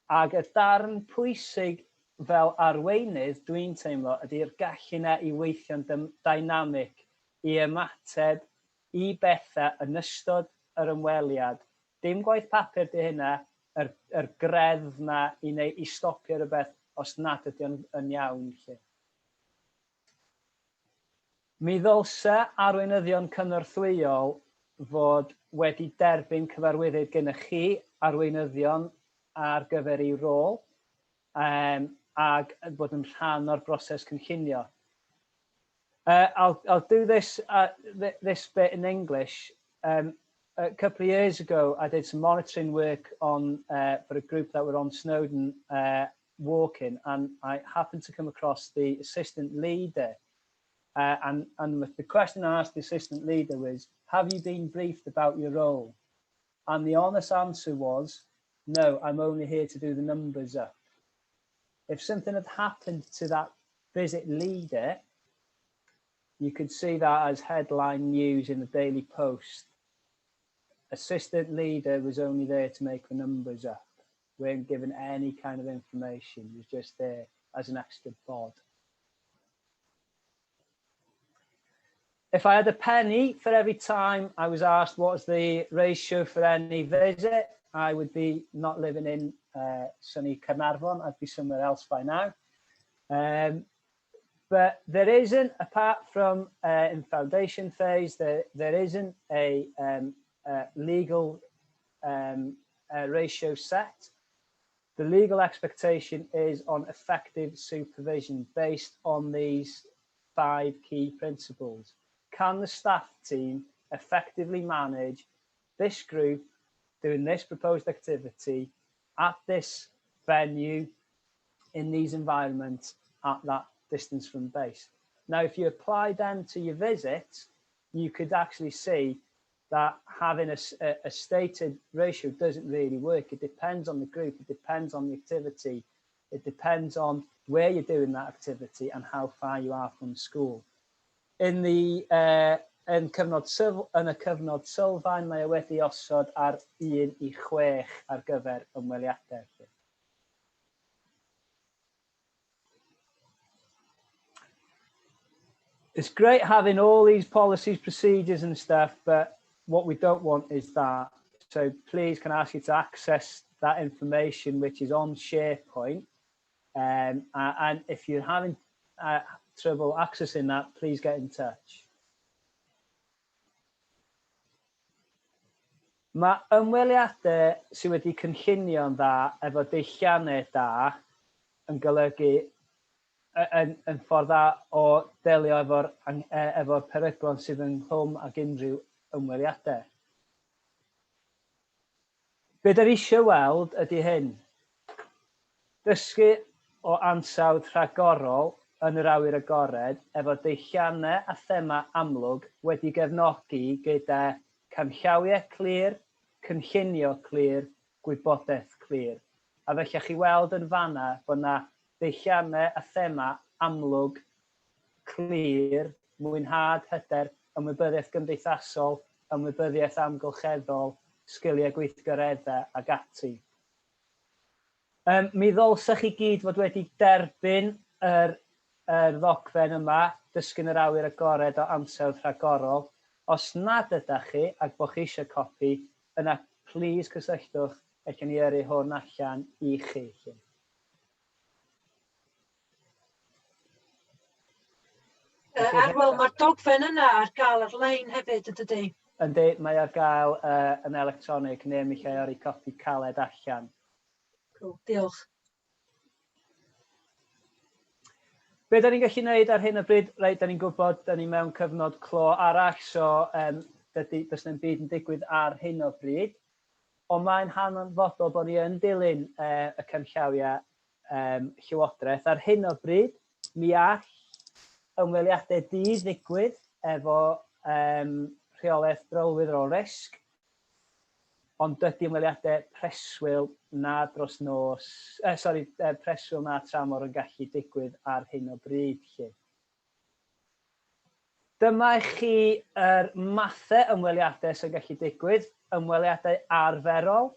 ac y darn pwysig fel arweinydd, dwi'n teimlo, ydy'r gallu yna i weithio'n dynamic, i ymateb i bethau yn ystod yr ymweliad. Dim gwaith papur di hynna, yr greddf na i, neu, i stopio rhywbeth os nad ydy o'n yn iawn. Lle. Mi ddylse arweinyddion cynorthwyol fod wedi derbyn cyfarwyddyd gennych chi, arweinyddion, ar gyfer eu rôl, ac bod yn rhan o'r broses cynllunio. I'll do this bit in English. A couple of years ago, I did some monitoring work on for a group that were on Snowdon walking, and I happened to come across the assistant leader. And the question I asked the assistant leader was, "Have you been briefed about your role?" And the honest answer was, "No, I'm only here to do the numbers up." If something had happened to that visit leader, You could see that as headline news in the Daily Post. Assistant leader was only there to make the numbers up. Weren't given any kind of information, was just there as an extra bod. If I had a penny for every time I was asked what's the ratio for any visit, I would be not living in sunny Caernarfon, I'd be somewhere else by now. But there isn't, apart from in foundation phase, there isn't a legal ratio set. The legal expectation is on effective supervision based on these 5 key principles. Can the staff team effectively manage this group doing this proposed activity at this venue, in these environments, at that distance from base? Now, if you apply them to your visits, you could actually see that having a stated ratio doesn't really work. It depends on the group, it depends on the activity, it depends on where you're doing that activity and how far you are from school. In the yn cyfnod syf, yn y cyfnod sylfaen, mae o wedi osod ar 1 i 6 ar gyfer ymweliadau. Felly. It's great having all these policies, procedures and stuff, but what we don't want is that. So please can I ask you to access that information which is on SharePoint. And if you're having trouble accessing that, please get in touch. Mae ymweliadau sydd wedi cynllunio'n dda efo deilliannau da yn golygu yn ffordd dda o delio efo peryglon sydd ynghlwm ag unrhyw ymweliadau. Be da ni eisiau weld ydy hyn. Dysgu o ansawdd rhagorol yn yr awyr agored efo deilliannau a thema amlwg wedi gefnogi gyda canllawiau clir, cynllunio clir, gwybodaeth clir. A felly chi weld yn fanna bod yna deilliannau a thema amlwg, clir, mwynhad, hyder, ymwybyddiaeth gymdeithasol, ymwybyddiaeth amgylcheddol, sgiliau gweithgareddau ac ati. Mi ddylsech chi gyd fod wedi derbyn yr ddogfen yma, Dysgu'n yr Awyr Agored o Ansawdd Rhagorol. Os nad ydych chi ac bod chi eisiau copi, yna please cysylltwch, allwn ni yrru hwn allan i chi. Arwel, mae'r dogfen yna ar gael ar-lein hefyd, yn dydy? Yndi, mae ar gael yn electronig neu mi allai yrru copi caled allan. Cool, diolch. Be da ni'n gallu gwneud ar hyn o bryd? Reit, da ni'n gwybod, da ni mewn cyfnod clo arall, so does na'm byd yn digwydd ar hyn o bryd. Ond mae'n hanfodol bod ni yn dilyn y canllawiau Llywodraeth. Ar hyn o bryd, mi all ymweliadau dydd ddigwydd efo rheolaeth drylwyr o risg, ond dydy ymweliadau preswyl na dros nos, sorry, preswyl na tramor yn gallu digwydd ar hyn o bryd. Lle. Dyma i chi yr mathau ymweliadau sy'n gallu digwydd. Ymweliadau arferol,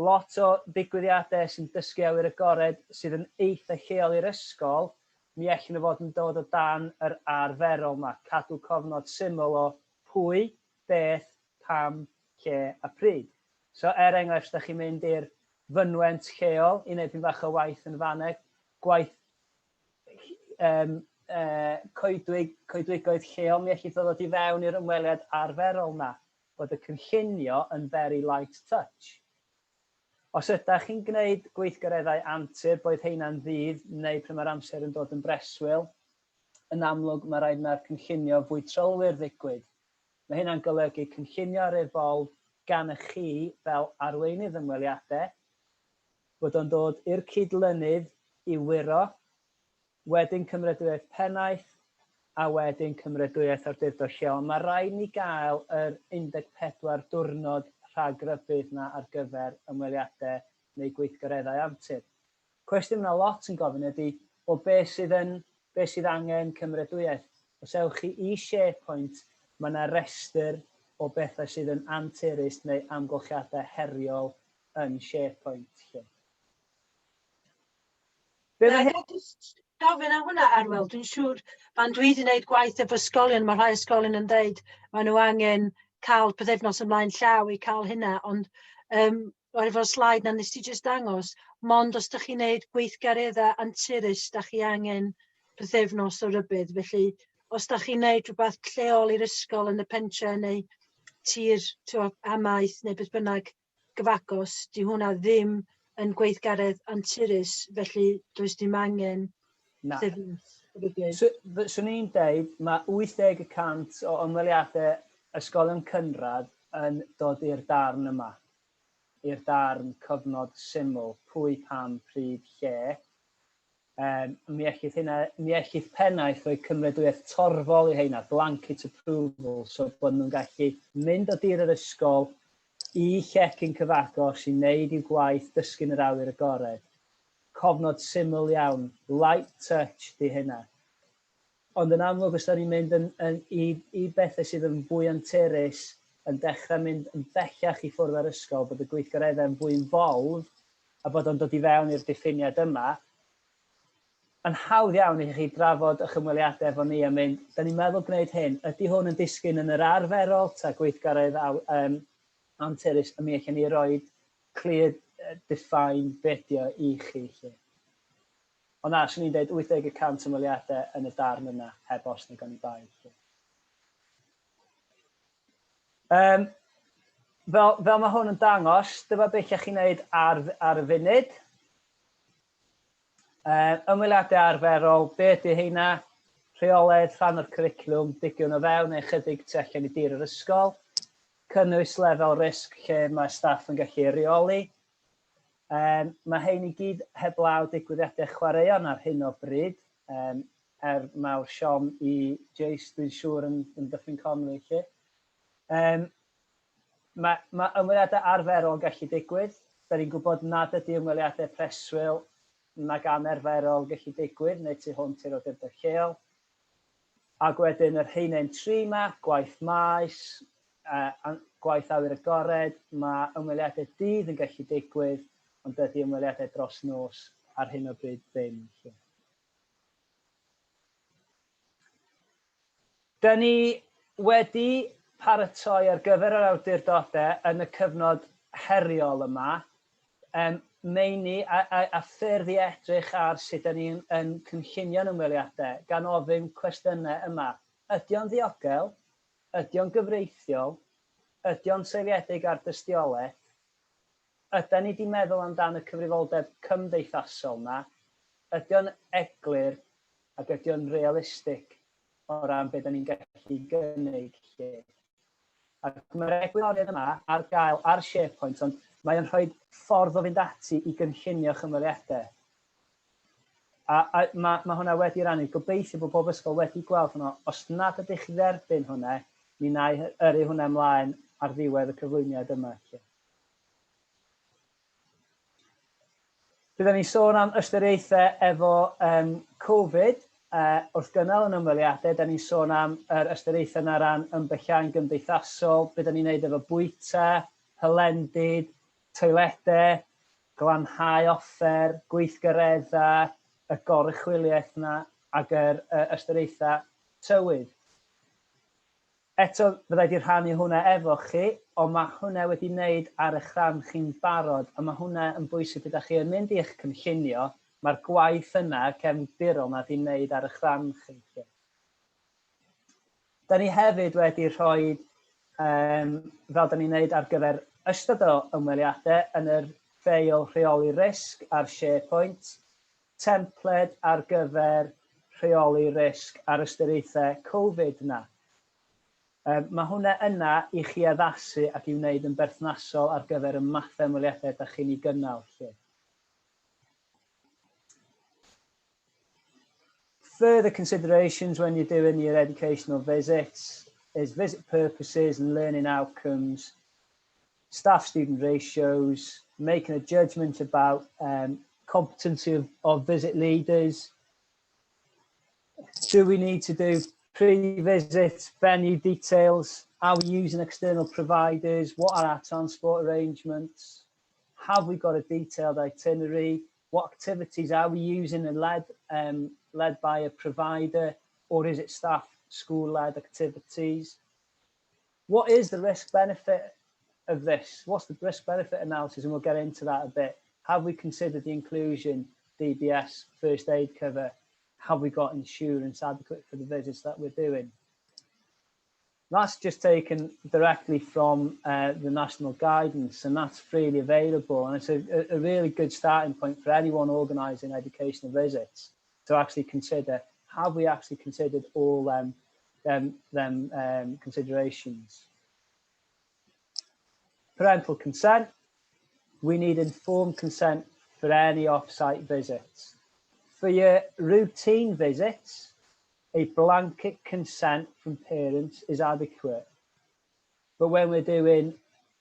lot o ddigwyddiadau sy'n dysgu awyr agored sydd yn eitha lleol i'r ysgol, mi allan nhw fod yn dod o dan yr arferol yma. Cadw cofnod syml o pwy, beth, pam, lle a pryd. So er enghraifft, os da chi'n mynd i'r fynwent lleol i wneud pyn bach o waith yn faneg, gwaith coedwigoedd lleol, mi allith o ddod i fewn i'r ymweliad arferol na, bod y cynllunio yn very light touch. Os ydych chi'n gwneud gweithgareddau antur, boed heina'n ddydd neu pryd mae'r amser yn dod yn breswyl, yn amlwg mae rhaid na'r cynllunio fwy trylwyr ddigwydd. Mae hynna'n golygu cynllunio ar Evolve gan y chi fel arweinydd ymweliadau, bod o'n dod i'r cydlynydd i wiro, wedyn cymeradwyaeth pennaeth, a wedyn cymeradwyaeth awdurdod lleol. Mae rhaid ni gael yr 14 diwrnod rhag rybudd na ar gyfer ymweliadau neu gweithgareddau antur. Cwestiwn yna lot yn gofyn ydy, o beth sydd angen cymeradwyaeth? Os ewch chi i SharePoint, mae yna restr o bethau sydd yn anturus neu amgylchiadau heriol yn SharePoint. Lle. Be mae hyn... Jyst gofyn am hwnna, Arwel, dwi'n siŵr pan dwi wedi gwneud gwaith efo ysgolion, mae rhai ysgolion yn dweud maen nhw angen cael pythefnos ymlaen llaw i cael hynna, ond efo'r sleid na nes ti jyst dangos, mond os ydych chi'n gwneud gweithgareddau anturus, da chi angen pythefnos o rybudd. Felly, os da chi'n gwneud rhywbeth lleol i'r ysgol yn y pentre neu tir t'wo', amaeth neu beth bynnag gyfagos, di hwnna ddim yn gweithgaredd anturus, felly does dim angen Na. pythefnos o rybudd. So, swn i'n deud, mae 80% o ymweliadau ysgolion cynradd yn dod i'r darn yma, i'r darn cyfnod syml, pwy, pam, pryd, lle. Mi ellith hynna, mi ellith pennaeth rhoi cymeradwyaeth torfol i heina, blanket approval, so bod nhw'n gallu mynd o dir yr ysgol i llecyn cyfagos i wneud i'w gwaith dysgu yn yr awyr agored. Cofnod syml iawn, light touch di hynna. Ond yn amlwg, os da ni'n mynd yn i bethau sydd yn fwy anturus, yn dechrau mynd yn bellach i ffwrdd ar ysgol, bod y gweithgareddau yn fwy involved, a bod o'n dod i fewn i'r diffiniad yma, yn hawdd iawn i chi drafod eich ymweliadau efo ni a mynd, da ni'n meddwl gwneud hyn, ydy hwn yn disgyn yn yr arferol, ta gweithgaredd anturus, a mi allan ni roi clear define be ydi o i chi. Lle. Ond na, swn i'n dweud 80% ymweliadau yn y darn yna, heb os neu oni bai. Lle. Fel mae hwn yn dangos, dyma beth ych chi'n gwneud ar y funud. Ymweliadau arferol, be ydy heina? Rheolaidd, rhan o'r cwricwlwm, digon o fewn neu chydig tu allan i dir yr ysgol. Cynnwys lefel risg lle mae staff yn gallu reoli. Mae hein i gyd heblaw digwyddiadau chwaraeon ar hyn o bryd, er mawr siom i Jace, dwi'n siŵr yn Dyffryn Conwy lle. Mae ymweliadau arferol yn gallu digwydd. Da ni'n gwybod nad ydy ymweliadau preswyl nag anarferol yn gallu digwydd neu tu hwnt i'r awdurdod lleol. Ac wedyn yr haenen 3 ma, gwaith maes, gwaith awyr agored, mae ymweliadau dydd yn gallu digwydd, ond dydy ymweliadau dros nos ar hyn o bryd ddim. Lle. Da ni wedi paratoi ar gyfer yr awdurdodau yn y cyfnod heriol yma, meini a ffyrdd i edrych ar sut da ni'n yn cynllunio'n ymweliadau, gan ofyn cwestiynau yma. Ydy o'n ddiogel? Ydy o'n gyfreithiol? Ydy o'n seiliedig ar dystiolaeth? Ydy ni wedi meddwl amdan y cyfrifoldeb cymdeithasol yma? Ydy o'n eglur ac ydy o'n realistig o ran beth da ni'n gallu gynnig lle? Ac mae'r egwyddorion yma ar gael ar SharePoint, ond mae'n rhoi ffordd o fynd ati i gynllunio'ch ymweliadau. A mae hwnna wedi rannu. Gobeithio bod pob ysgol wedi gweld hwnna. Os nad ydych chi dderbyn hwnna, mi wna i yrru hwnna ymlaen ar ddiwedd y cyflwyniad yma. Lle. Byddwn ni'n sôn am ystyriaethau efo Covid wrth gynnal yn ymweliadau. Da ni'n sôn am yr ystyriaethau yna ran ymbellau'n gymdeithasol, beth da ni'n neud efo bwyta, hylendid, toiledau, glanhau offer, gweithgareddau, y goruchwyliaeth yna ac yr ystyriaethau tywydd. Eto, fyddai di rhannu hwnna efo chi, ond mae hwnna wedi wneud ar eich rhan chi'n barod, a mae hwnna yn bwysig gyda chi yn mynd i'ch cynllunio, mae'r gwaith yna cefndirol na di wneud ar eich rhan chi. Da ni hefyd wedi rhoi, fel da ni'n wneud ar gyfer ystod o ymweliadau yn yr ffeil rheoli risg ar SharePoint, templed ar gyfer rheoli risg ar ystyriaethau Covid yna. Mae hwnna yna i chi addasu ac i wneud yn berthnasol ar gyfer y mathau ymweliadau da chi'n ei gynnal. Lle. Further considerations when you're doing your educational visits is visit purposes and learning outcomes, staff-student ratios, making a judgment about competency of visit leaders. Do we need to do Pre-visit venue details, are we using external providers? What are our transport arrangements? Have we got a detailed itinerary? What activities are we using and led by a provider, or is it staff school-led activities? What is the risk benefit of this? What's the risk benefit analysis? And we'll get into that a bit. Have we considered the inclusion, DBS, first aid cover? Have we got insurance adequate for the visits that we're doing? That's just taken directly from the national guidance, and that's freely available. And it's a really good starting point for anyone organising educational visits to actually consider, have we actually considered all them considerations? Parental consent. We need informed consent for any off-site visits. For your routine visits, a blanket consent from parents is adequate. But when we're doing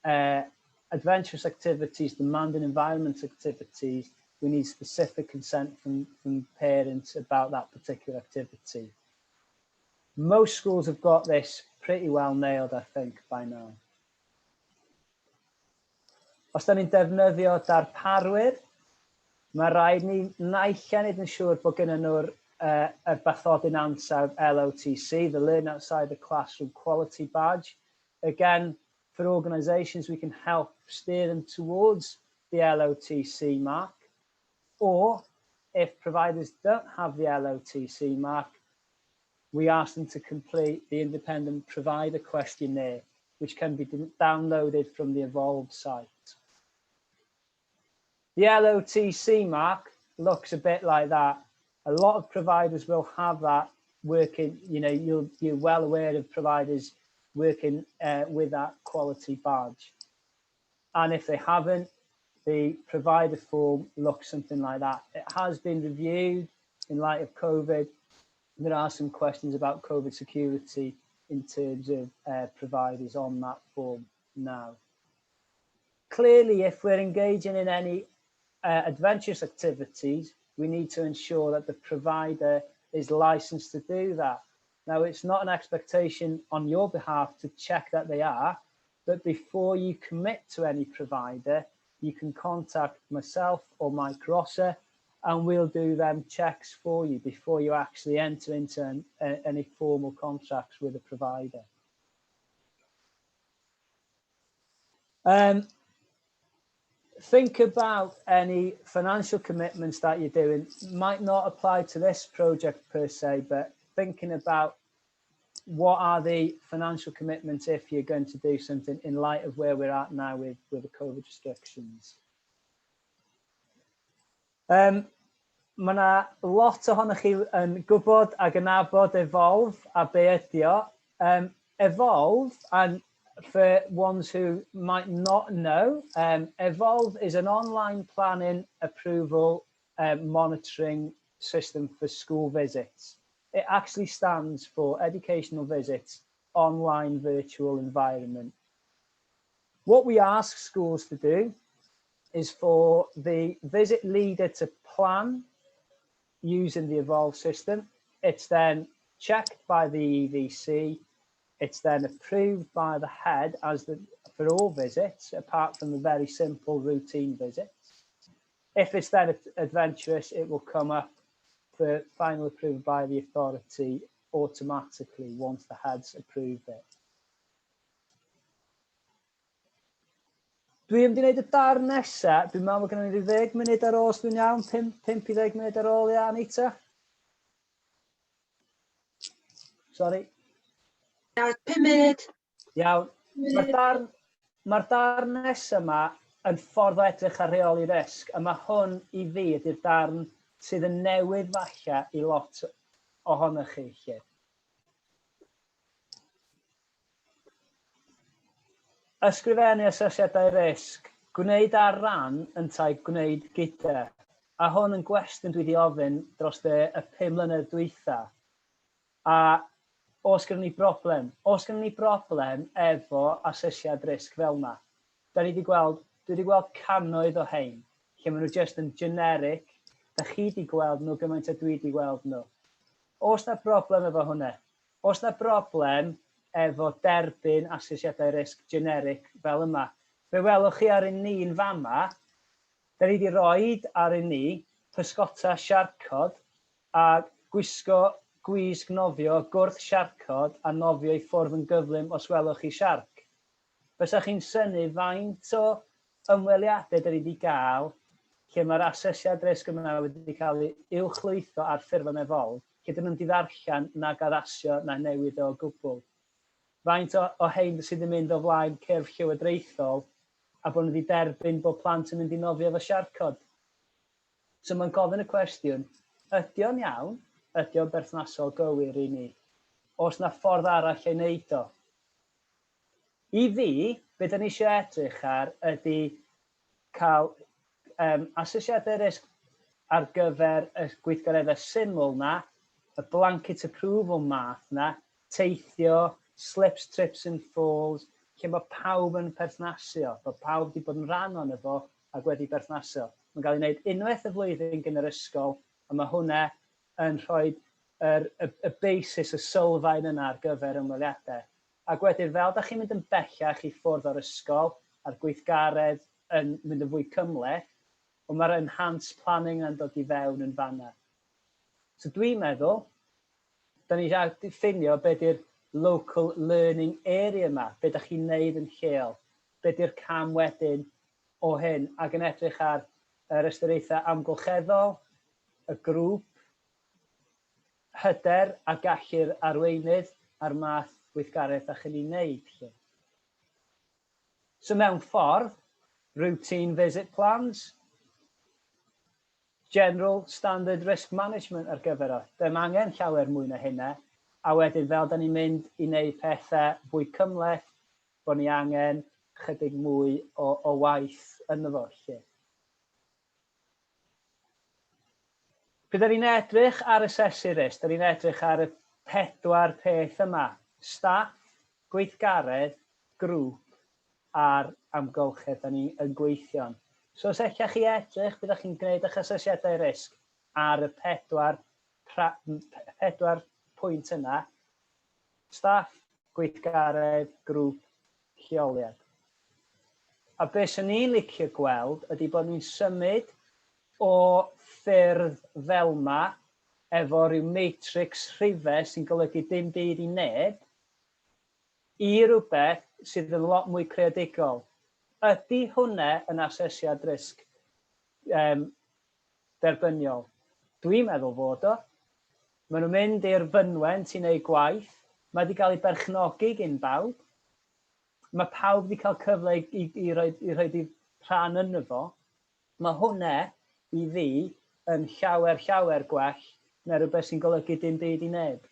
adventurous activities, demanding environment activities, we need specific consent from parents about that particular activity. Most schools have got this pretty well nailed, I think, by now. Os da ni'n defnyddio darparwyr, mae rhaid ni naill ai wneud yn siŵr bod gennym nhw'r y bathodyn ansawdd LOTC, the Learn Outside the Classroom Quality Badge. Again, for organisations, we can help steer them towards the LOTC mark. Or if providers don't have the LOTC mark, we ask them to complete the independent provider questionnaire, which can be downloaded from the Evolve site. The LOTC mark looks a bit like that. A lot of providers will have that working, you're well aware of providers working with that quality badge. And if they haven't, the provider form looks something like that. It has been reviewed in light of COVID. There are some questions about COVID security in terms of providers on that form now. Clearly, if we're engaging in any adventurous activities, we need to ensure that the provider is licensed to do that. Now, it's not an expectation on your behalf to check that they are, but before you commit to any provider, you can contact myself or Mike Rosser, and we'll do them checks for you before you actually enter into any formal contracts with a provider. Think about any financial commitments that you're doing. Might not apply to this project per se, but thinking about what are the financial commitments if you're going to do something in light of where we're at now with the COVID restrictions. Mae yna lot ohonoch chi yn gwybod ac yn nabod Evolve a be ydi o. Evolve, and for ones who might not know, Evolve is an online planning approval monitoring system for school visits. It actually stands for Educational Visits Online Virtual Environment. What we ask schools to do is for the visit leader to plan using the Evolve system. It's then checked by the EVC. It's then approved by the head for all visits, apart from the very simple routine visits. If it's then adventurous, it will come up for final approval by the authority automatically once the head's approved it. Dwi mynd i wneud y darn nesa. Dwi'n meddwl bod gennym ni ryw 10 munud ar ôl, os dwi'n iawn, 5 i 10 munud ar ôl, ia, Anita? Sorry. Ia, 5 munud. Iawn. Mae'r darn nesa yma yn ffordd o edrych ar rheoli risg, a mae hwn i fi ydy'r darn sydd yn newydd falle i lot ohonoch chi. Lle. Ysgrifennu asesiadau risg, gwneud ar ran yntau gwneud gyda. A hwn yn gwestiwn dwi wedi ofyn dros y 5 mlynedd dwytha. A oes gynnon ni broblem? Oes gynnon ni broblem efo asesiad risg fel yna? Da ni wedi gweld, dwi wedi gweld cannoedd o hein, lle maen nhw just yn generic. Da chi wedi gweld nhw gymaint a dwi wedi gweld nhw. Oes na broblem efo hwnna? Oes 'na broblem efo derbyn asesiadau risg generic fel yma? Fe welwch chi ar un ni'n fama, da ni wedi rhoid ar un ni pysgota siarcod a gwisgo gwisg nofio gwrth siarcod a nofio i ffwrdd yn gyflym os welwch chi siarc. Fysa chi'n synnu faint o ymweliadau da ni wedi gael lle mae'r asesiad risg yma wedi cael ei uwchlwytho ar ffurflen Evolve, lle dyn nhw'n di ddarllen nag addasio na newid o gwbl. Faint o, o hein sydd yn mynd o flaen cyrff llywodraethol a bod nhw wedi derbyn bod plant yn mynd i nofio efo siarcod. So mae'n gofyn y cwestiwn, ydy o'n iawn? Ydy o'n berthnasol gywir i ni? Oes na ffordd arall ei wneud o? I fi, be da ni eisiau edrych ar ydy cael asesiadau risg ar gyfer y gweithgareddau syml 'na, y blanket approval math 'na, teithio, slips, trips and falls, lle mae pawb yn perthnasu o, bod pawb wedi bod yn rhan ohono fo ac wedi berthnasu o. Mae'n cael ei wneud unwaith y flwyddyn gan yr ysgol, a mae hwnna yn rhoi yr, y, y basis, y sylfaen yna ar gyfer ymweliadau. Ac wedyn, fel da chi'n mynd yn bellach i ffwrdd o'r ysgol, a'r gweithgaredd yn mynd yn fwy cymhleth, ond mae'r enhanced planning yna'n dod i fewn yn fanna. So dwi'n meddwl, da ni eisiau diffinio be di'r local learning area yma, be da chi'n neud yn lleol, be di'r cam wedyn o hyn, ac yn edrych ar yr ystyriaethau amgylcheddol, y grŵp, hyder a gallu'r arweinydd a'r math gweithgaredd da chi'n ei wneud. Lle. So mewn ffordd, routine visit plans, general standard risk management ar gyfer o. Dim angen llawer mwy na hynna. A wedyn fel da ni'n mynd i wneud pethau fwy cymhleth, bod ni angen chydig mwy o, o waith ynddo fo. Lle. Pryd da ni'n edrych ar asesu risg, da ni'n edrych ar y pedwar peth yma. Staff, gweithgaredd, grŵp a'r amgylchedd da ni yn gweithio'n. So os ella chi edrych, byddwch chi'n gwneud eich asesiadau risg ar y pedwar, pedwar pwynt yna. Staff, gweithgaredd, grŵp, lleoliad. A be swn i'n licio gweld ydy bod ni'n symud o ffyrdd fel 'ma, efo rhyw matrix rhifau sy'n golygu dim byd i neb, i rywbeth sydd yn lot mwy creadigol. Ydy hwnna yn asesiad risg derbyniol? Dwi'n meddwl fod o. Maen nhw'n mynd i'r fynwent i wneud gwaith, mae wedi cael ei berchnogi gin bawb, mae pawb wedi cael cyfle i, i, i, roi, i rhoi i rhan yno fo. Mae hwnna, i fi, yn llawer, llawer gwell na rhywbeth sy'n golygu dim byd i neb.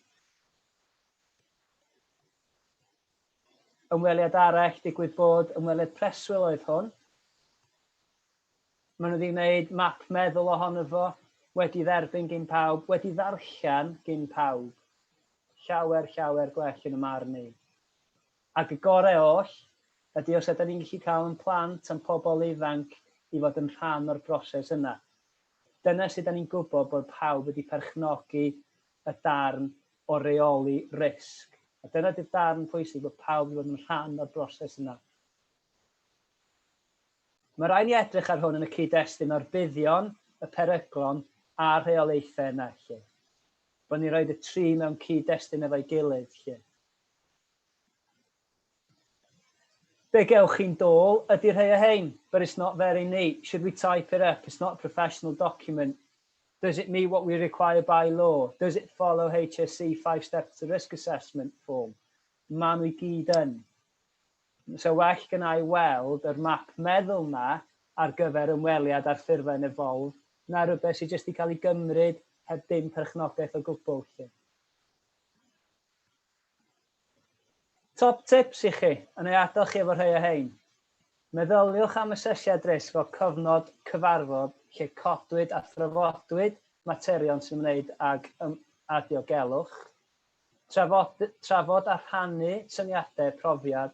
Ymweliad arall, digwydd bod ymweliad preswyl oedd hwn. Maen nhw wedi gwneud map meddwl ohono fo, wedi dderbyn gin pawb, wedi ddarllen gin pawb. Llawer, llawer gwell yn y marn i. Ac y gorau oll ydy os ydyn ni'n gallu cael ein plant a'n pobl ifanc i fod yn rhan o'r broses yna. Dyna sut da ni'n gwybod bod pawb wedi perchnogi y darn o reoli risg. A dyna di'r darn pwysig, bod pawb wedi bod yn rhan o'r broses yna. Mae rhaid ni edrych ar hwn yn y cyd-destun o'r buddion, y peryglon a'r rheolaethau yna 'lly. Bod ni'n rhoi y tri mewn cyd-destun efo'i gilydd 'lly. Be gewch chi'n dôl ydy rhai o hein, but it's not very neat. Should we type it up? It's not a professional document. Does it meet what we require by law? Does it follow HSE 5 steps to risk assessment form? Maen nhw i gyd yn. So well gynna i weld yr map meddwl 'na ar gyfer ymweliad â'r ffurflen Evolve na rywbeth sydd jyst 'di cael ei gymryd heb dim perchnogaeth o gwbl 'lly. Top tips i chi, a na i adael chi efo rhai o hein. Meddyliwch am asesiad risg fel cyfnod cyfarfod lle codwyd a thrafodwyd materion sy'n ymwneud ag â diogelwch. Trafod, trafod a rhannu syniadau, profiad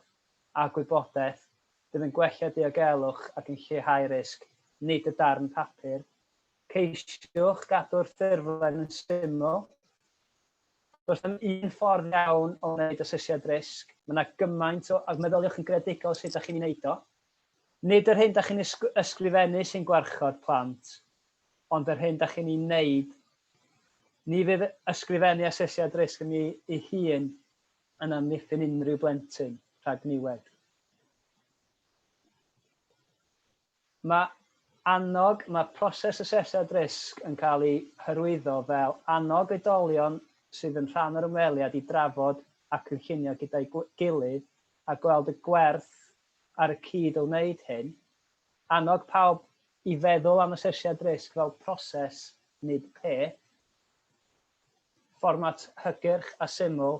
a gwybodaeth fydd yn gwella diogelwch ac yn lleihau risg, nid y darn papur. Ceisiwch gadw'r ffurflen yn syml. Does dim un ffordd iawn o wneud asesiad risg. Mae yna gymaint o... Ac meddyliwch yn greadigol sut ydych chi'n ei wneud o. Nid yr hyn da chi'n ysgrifennu sy'n gwarchod plant, ond yr hyn da chi'n ei wneud. Ni fydd ysgrifennu asesiad risg yn ei hun yn amddiffyn unrhyw blentyn rhag niwed. Mae annog, mae proses asesiad risg yn cael ei hyrwyddo fel annog oedolion sydd yn rhan o'r ymweliad i drafod a cynllunio gyda'i gilydd a gweld y gwerth ar y cyd o wneud hyn, annog pawb i feddwl am asesiad risg fel proses nid peth, fformat hygyrch a syml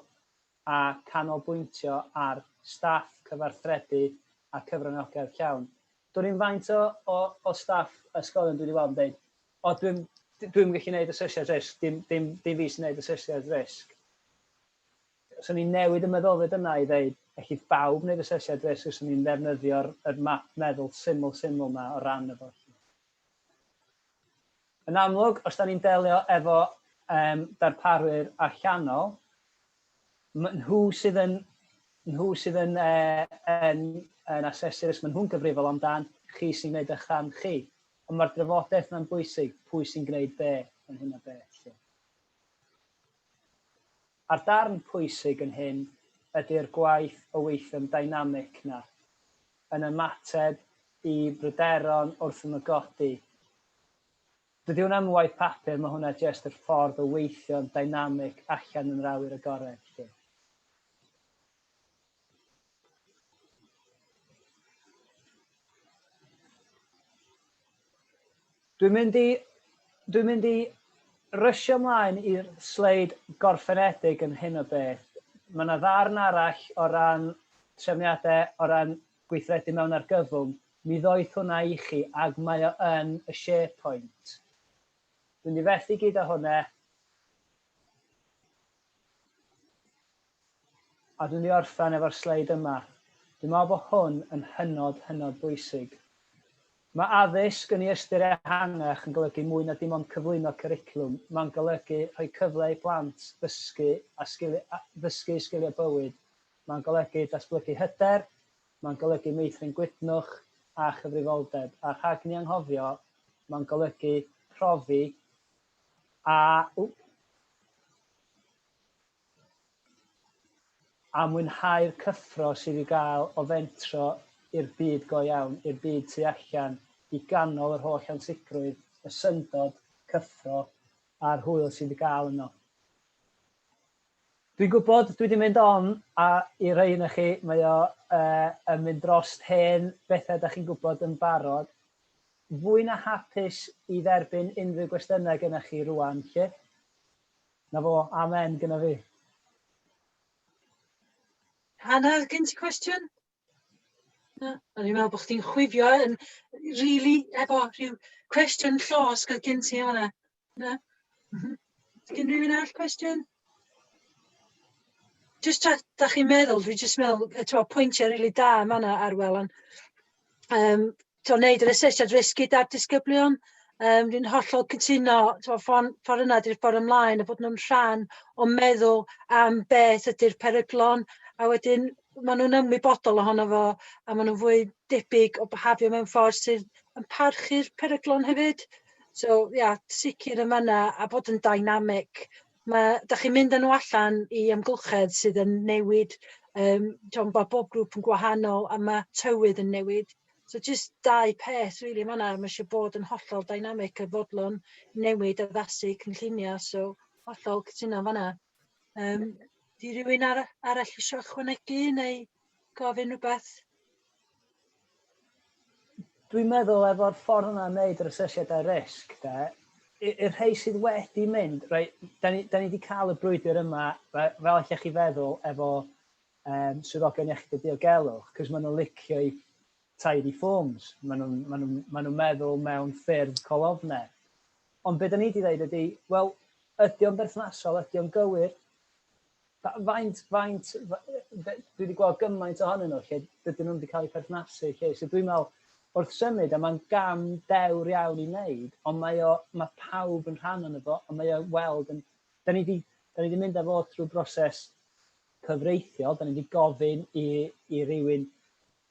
a canolbwyntio ar staff cyfathrebu a cyfranogiad llawn. Dwn i'm faint o, o, o staff ysgolion dwi wedi weld yn dweud, o, dwi'n dwi gallu gwneud asesiad risg, dim, dim, dim fi sy'n gwneud asesiad risg. So ni'n newid y meddylfryd yna i ddeud, ellith bawb wneud asesiad risg os ni'n ddefnyddio'r yr map meddwl syml syml yma o ran efo. Yn amlwg, os da ni'n delio efo um, darparwyr allanol, nhw sydd yn, nhw sydd yn, uh, yn, yn asesu'r risg, maen nhw'n gyfrifol amdan, chi sy'n gwneud eich rhan chi. Ond mae'r drafodaeth yna'n bwysig, pwy sy'n gwneud be yn hyn o beth. Lle. A'r darn pwysig yn hyn ydy'r gwaith o weithio'n dynamic na, yn ymateb i bryderon wrth ymgodi. Dydy hwnna ddim yn waith papur, mae hwnna jyst yr ffordd o weithio'n dynamic allan yn yr awyr agored. Lle. Dwi'n mynd i, dwi'n mynd i rysio ymlaen i'r sleid gorffenedig yn hyn o beth. Mae yna ddarn arall o ran trefniadau, o ran gweithredu mewn argyfwng. Mi ddoeth hwnna i chi ac mae o yn y SharePoint. Dwi'n mynd i fethu gyda hwnna. A dwi'n mynd i orffen efo'r sleid yma. Dwi'n meddwl bod hwn yn hynod, hynod bwysig. Mae addysg yn ei ystyr ehangach yn golygu mwy na dim ond cyflwyno cwricwlwm. Mae'n golygu rhoi cyfle i blant ddysgu a sgili, a, ddysgu sgiliau bywyd. Mae'n golygu datblygu hyder, mae'n golygu meithrin gwydnwch a chyfrifoldeb. A rhag ni anghofio, mae'n golygu profi a... Wp, a mwynhau'r cyffro sydd i'w gael o fentro i'r byd go iawn, i'r byd tu allan, i ganol yr holl ansicrwydd, y syndod, cyffro a'r hwyl sydd i'w gael yno. Dwi'n gwybod dwi wedi mynd on a i rhai yna chi mae o uh, yn mynd dros hen bethau da chi'n gwybod yn barod. Fwy na hapus i dderbyn unrhyw gwestiynau gennych chi rwan, lle? Na fo, amen gyda fi. Hannah, gen ti cwestiwn? Na, o'n i'n meddwl bod chdi'n chwifio yn really efo rhyw cwestiwn llosg oedd gen ti hwnna. Na? Gen rhywun arall cwestiwn? Just tra da chi'n meddwl, dwi jyst meddwl, t'mo, pwyntiau rili da yn fan'na Arwel, ond um, t'mo, wneud yr asesiad risg gyda'r disgyblion, dwi'n hollol cytuno, t'mo, ffordd, ffordd yna di'r ffordd ymlaen, a bod nhw'n rhan o meddwl am beth ydy'r peryglon, a wedyn maen nhw'n ymwybodol ohono fo, a maen nhw'n fwy debyg o byhafio mewn ffordd sydd yn parchu'r peryglon hefyd. So, ia, yeah, sicr yn fan'na, a bod yn dynamic. Mae, da chi'n mynd â nhw allan i amgylchedd sydd yn newid, um, mae bob grŵp yn gwahanol a mae tywydd yn newid. So just dau peth really fan'na, mae eisiau bod yn hollol dynamic a fodlon newid addasu cynlluniau, so hollol cytuno fan'na. Um, di rhywun ar, arall eisiau ychwanegu neu gofyn rhywbeth? Dwi'n meddwl efo'r ffordd yna wneud yr asesiadau risg, de, i'r rhai sydd wedi mynd, rei, da ni, da ni wedi cael y brwydr yma, fel allech chi feddwl, efo um, swyddogion iechyd a diogelwch, cos maen nhw'n licio i tidy forms, maen nhw'n ma nhw, ma nhw meddwl mewn ffyrdd colofnau. Ond be da ni wedi dweud ydy, wel, ydy o'n berthnasol, ydy o'n gywir? Faint, faint, dwi wedi gweld gymaint ohonyn nhw lle dydyn nhw'n wedi cael eu perthnasu lle. So dwi'n meddwl, wrth symud, a mae'n gam dewr iawn i wneud, ond mae, o, mae pawb yn rhan o'n fo, ond mae o weld yn... Da ni wedi Da ni wedi mynd â fo trwy broses cyfreithiol, da ni wedi gofyn i rywun,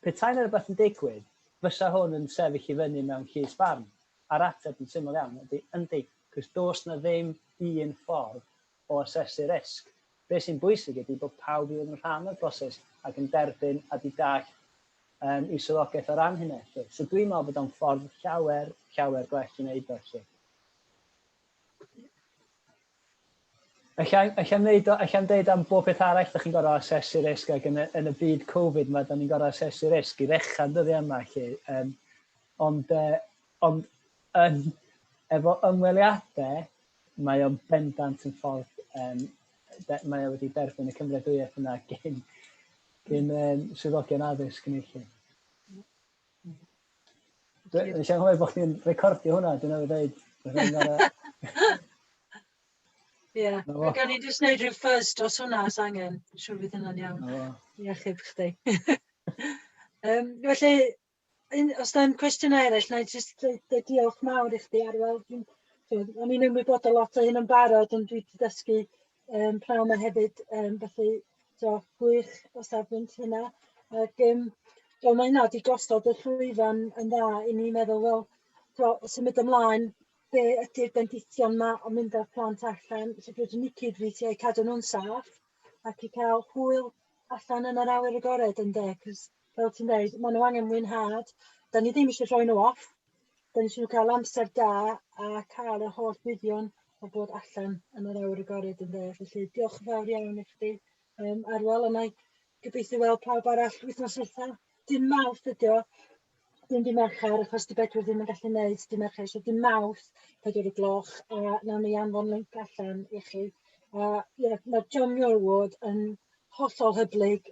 petai 'na rywbeth yn digwydd, fysa hwn yn sefyll i fyny mewn llys barn? A'r ateb yn syml iawn ydy yndi, cos does 'na ddim un ffordd o asesu risg. Be sy'n bwysig ydy bod pawb i fod yn rhan o'r broses ac yn derbyn a 'di dallt i'w swyddogaeth o ran hynna. 'Lly. So dwi'n meddwl bod o'n ffordd llawer, llawer gwell i wneud o. 'Lly. Alla i'm wneud o, alla i'm deud am bob peth arall, da chi'n gorfod asesu risg ac yn y byd Covid ma, da ni'n gorfod asesu risg i ddechrau'n dyddiau yma. 'Lly. Ond yn, efo ymweliadau, mae o'n bendant yn ffordd, mae o wedi derbyn y cymeradwyaeth yna gyn swyddogion addysg ni. 'Lly. Nes i anghofio bod chdi'n recordio hwnna, dwi'n newydd dweud. Ie, yeah. Gan i jyst wneud rhyw fuzz dros hwnna os angen. Dwi'n siŵr fydd hynna'n iawn. I achub chdi. Felly, os da cwestiynau eraill, na i jyst dweud diolch mawr i chdi, Arwel. O'n i'n ymwybodol lot o hyn yn barod, ond dwi wedi dysgu pnawn yma hefyd. Felly, so, gwych o safbwynt hynna. Ac so, mae hynna wedi gosod y llwyfan yn dda i ni meddwl, wel, so, symud ymlaen, be ydy'r bendithion yma o mynd â'r plant allan, so rydyn ni cydweithio i cadw nhw'n saff ac i cael hwyl allan yn yr awyr agored yn de, cos fel ti'n dweud, maen nhw angen mwynhad. Da ni ddim eisiau rhoi nhw off. Da ni eisiau nhw cael amser da a cael yr holl buddion o bod allan yn yr awyr agored yn de. Felly diolch yn fawr iawn i chdi, Arwel, a na i gobeithio weld pawb arall wythnos nesaf. Dim Mawrth ydi o, dim dy Mercher, achos di Bedwyr ddim yn gallu gwneud dy Mercher, so dim Mawrth, 4 o'r gloch, a nawn ni anfon link allan i chi. A ie, mae John Muir Award yn hollol hyblyg,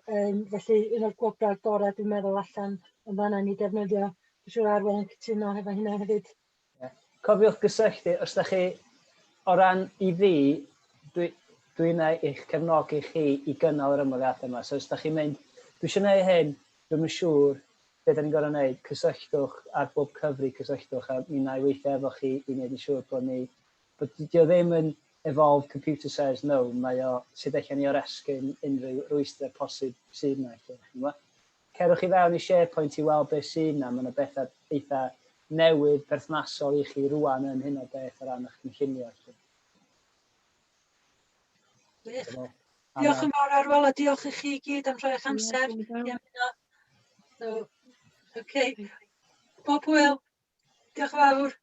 felly un o'r gwobrau gorau dwi'n meddwl allan yn fanna ni defnyddio. Dwi'n siŵr Arwel yn cytuno efo hynna hefyd. Yeah. Cofiwch gysylltu, os da chi, o ran i fi, dwi yna i'ch cefnogi chi i gynnal yr ymweliadau yma. So os da chi'n mynd, "Dwi eisiau gwneud hyn, dwi'm yn siŵr beth da ni'n gorfod gwneud," cysylltwch ar bob cyfri, cysylltwch a mi wna i weithio efo chi i wneud yn siŵr bod di o ddim yn evolved computer says no, mae o sut allan ni oresgyn unrhyw rwystrau posib sydd yna. Lle. Cerwch i fewn i SharePoint i weld beth sydd yna, mae yna bethau eitha newydd perthnasol i chi rwan yn hyn o beth o ran eich cynllunio. Lle. Gwych. Diolch yn fawr, Arwel, a diolch i chi i gyd am rhoi eich amser i ymuno. So, okay. Pob hwyl. Diolch yn fawr.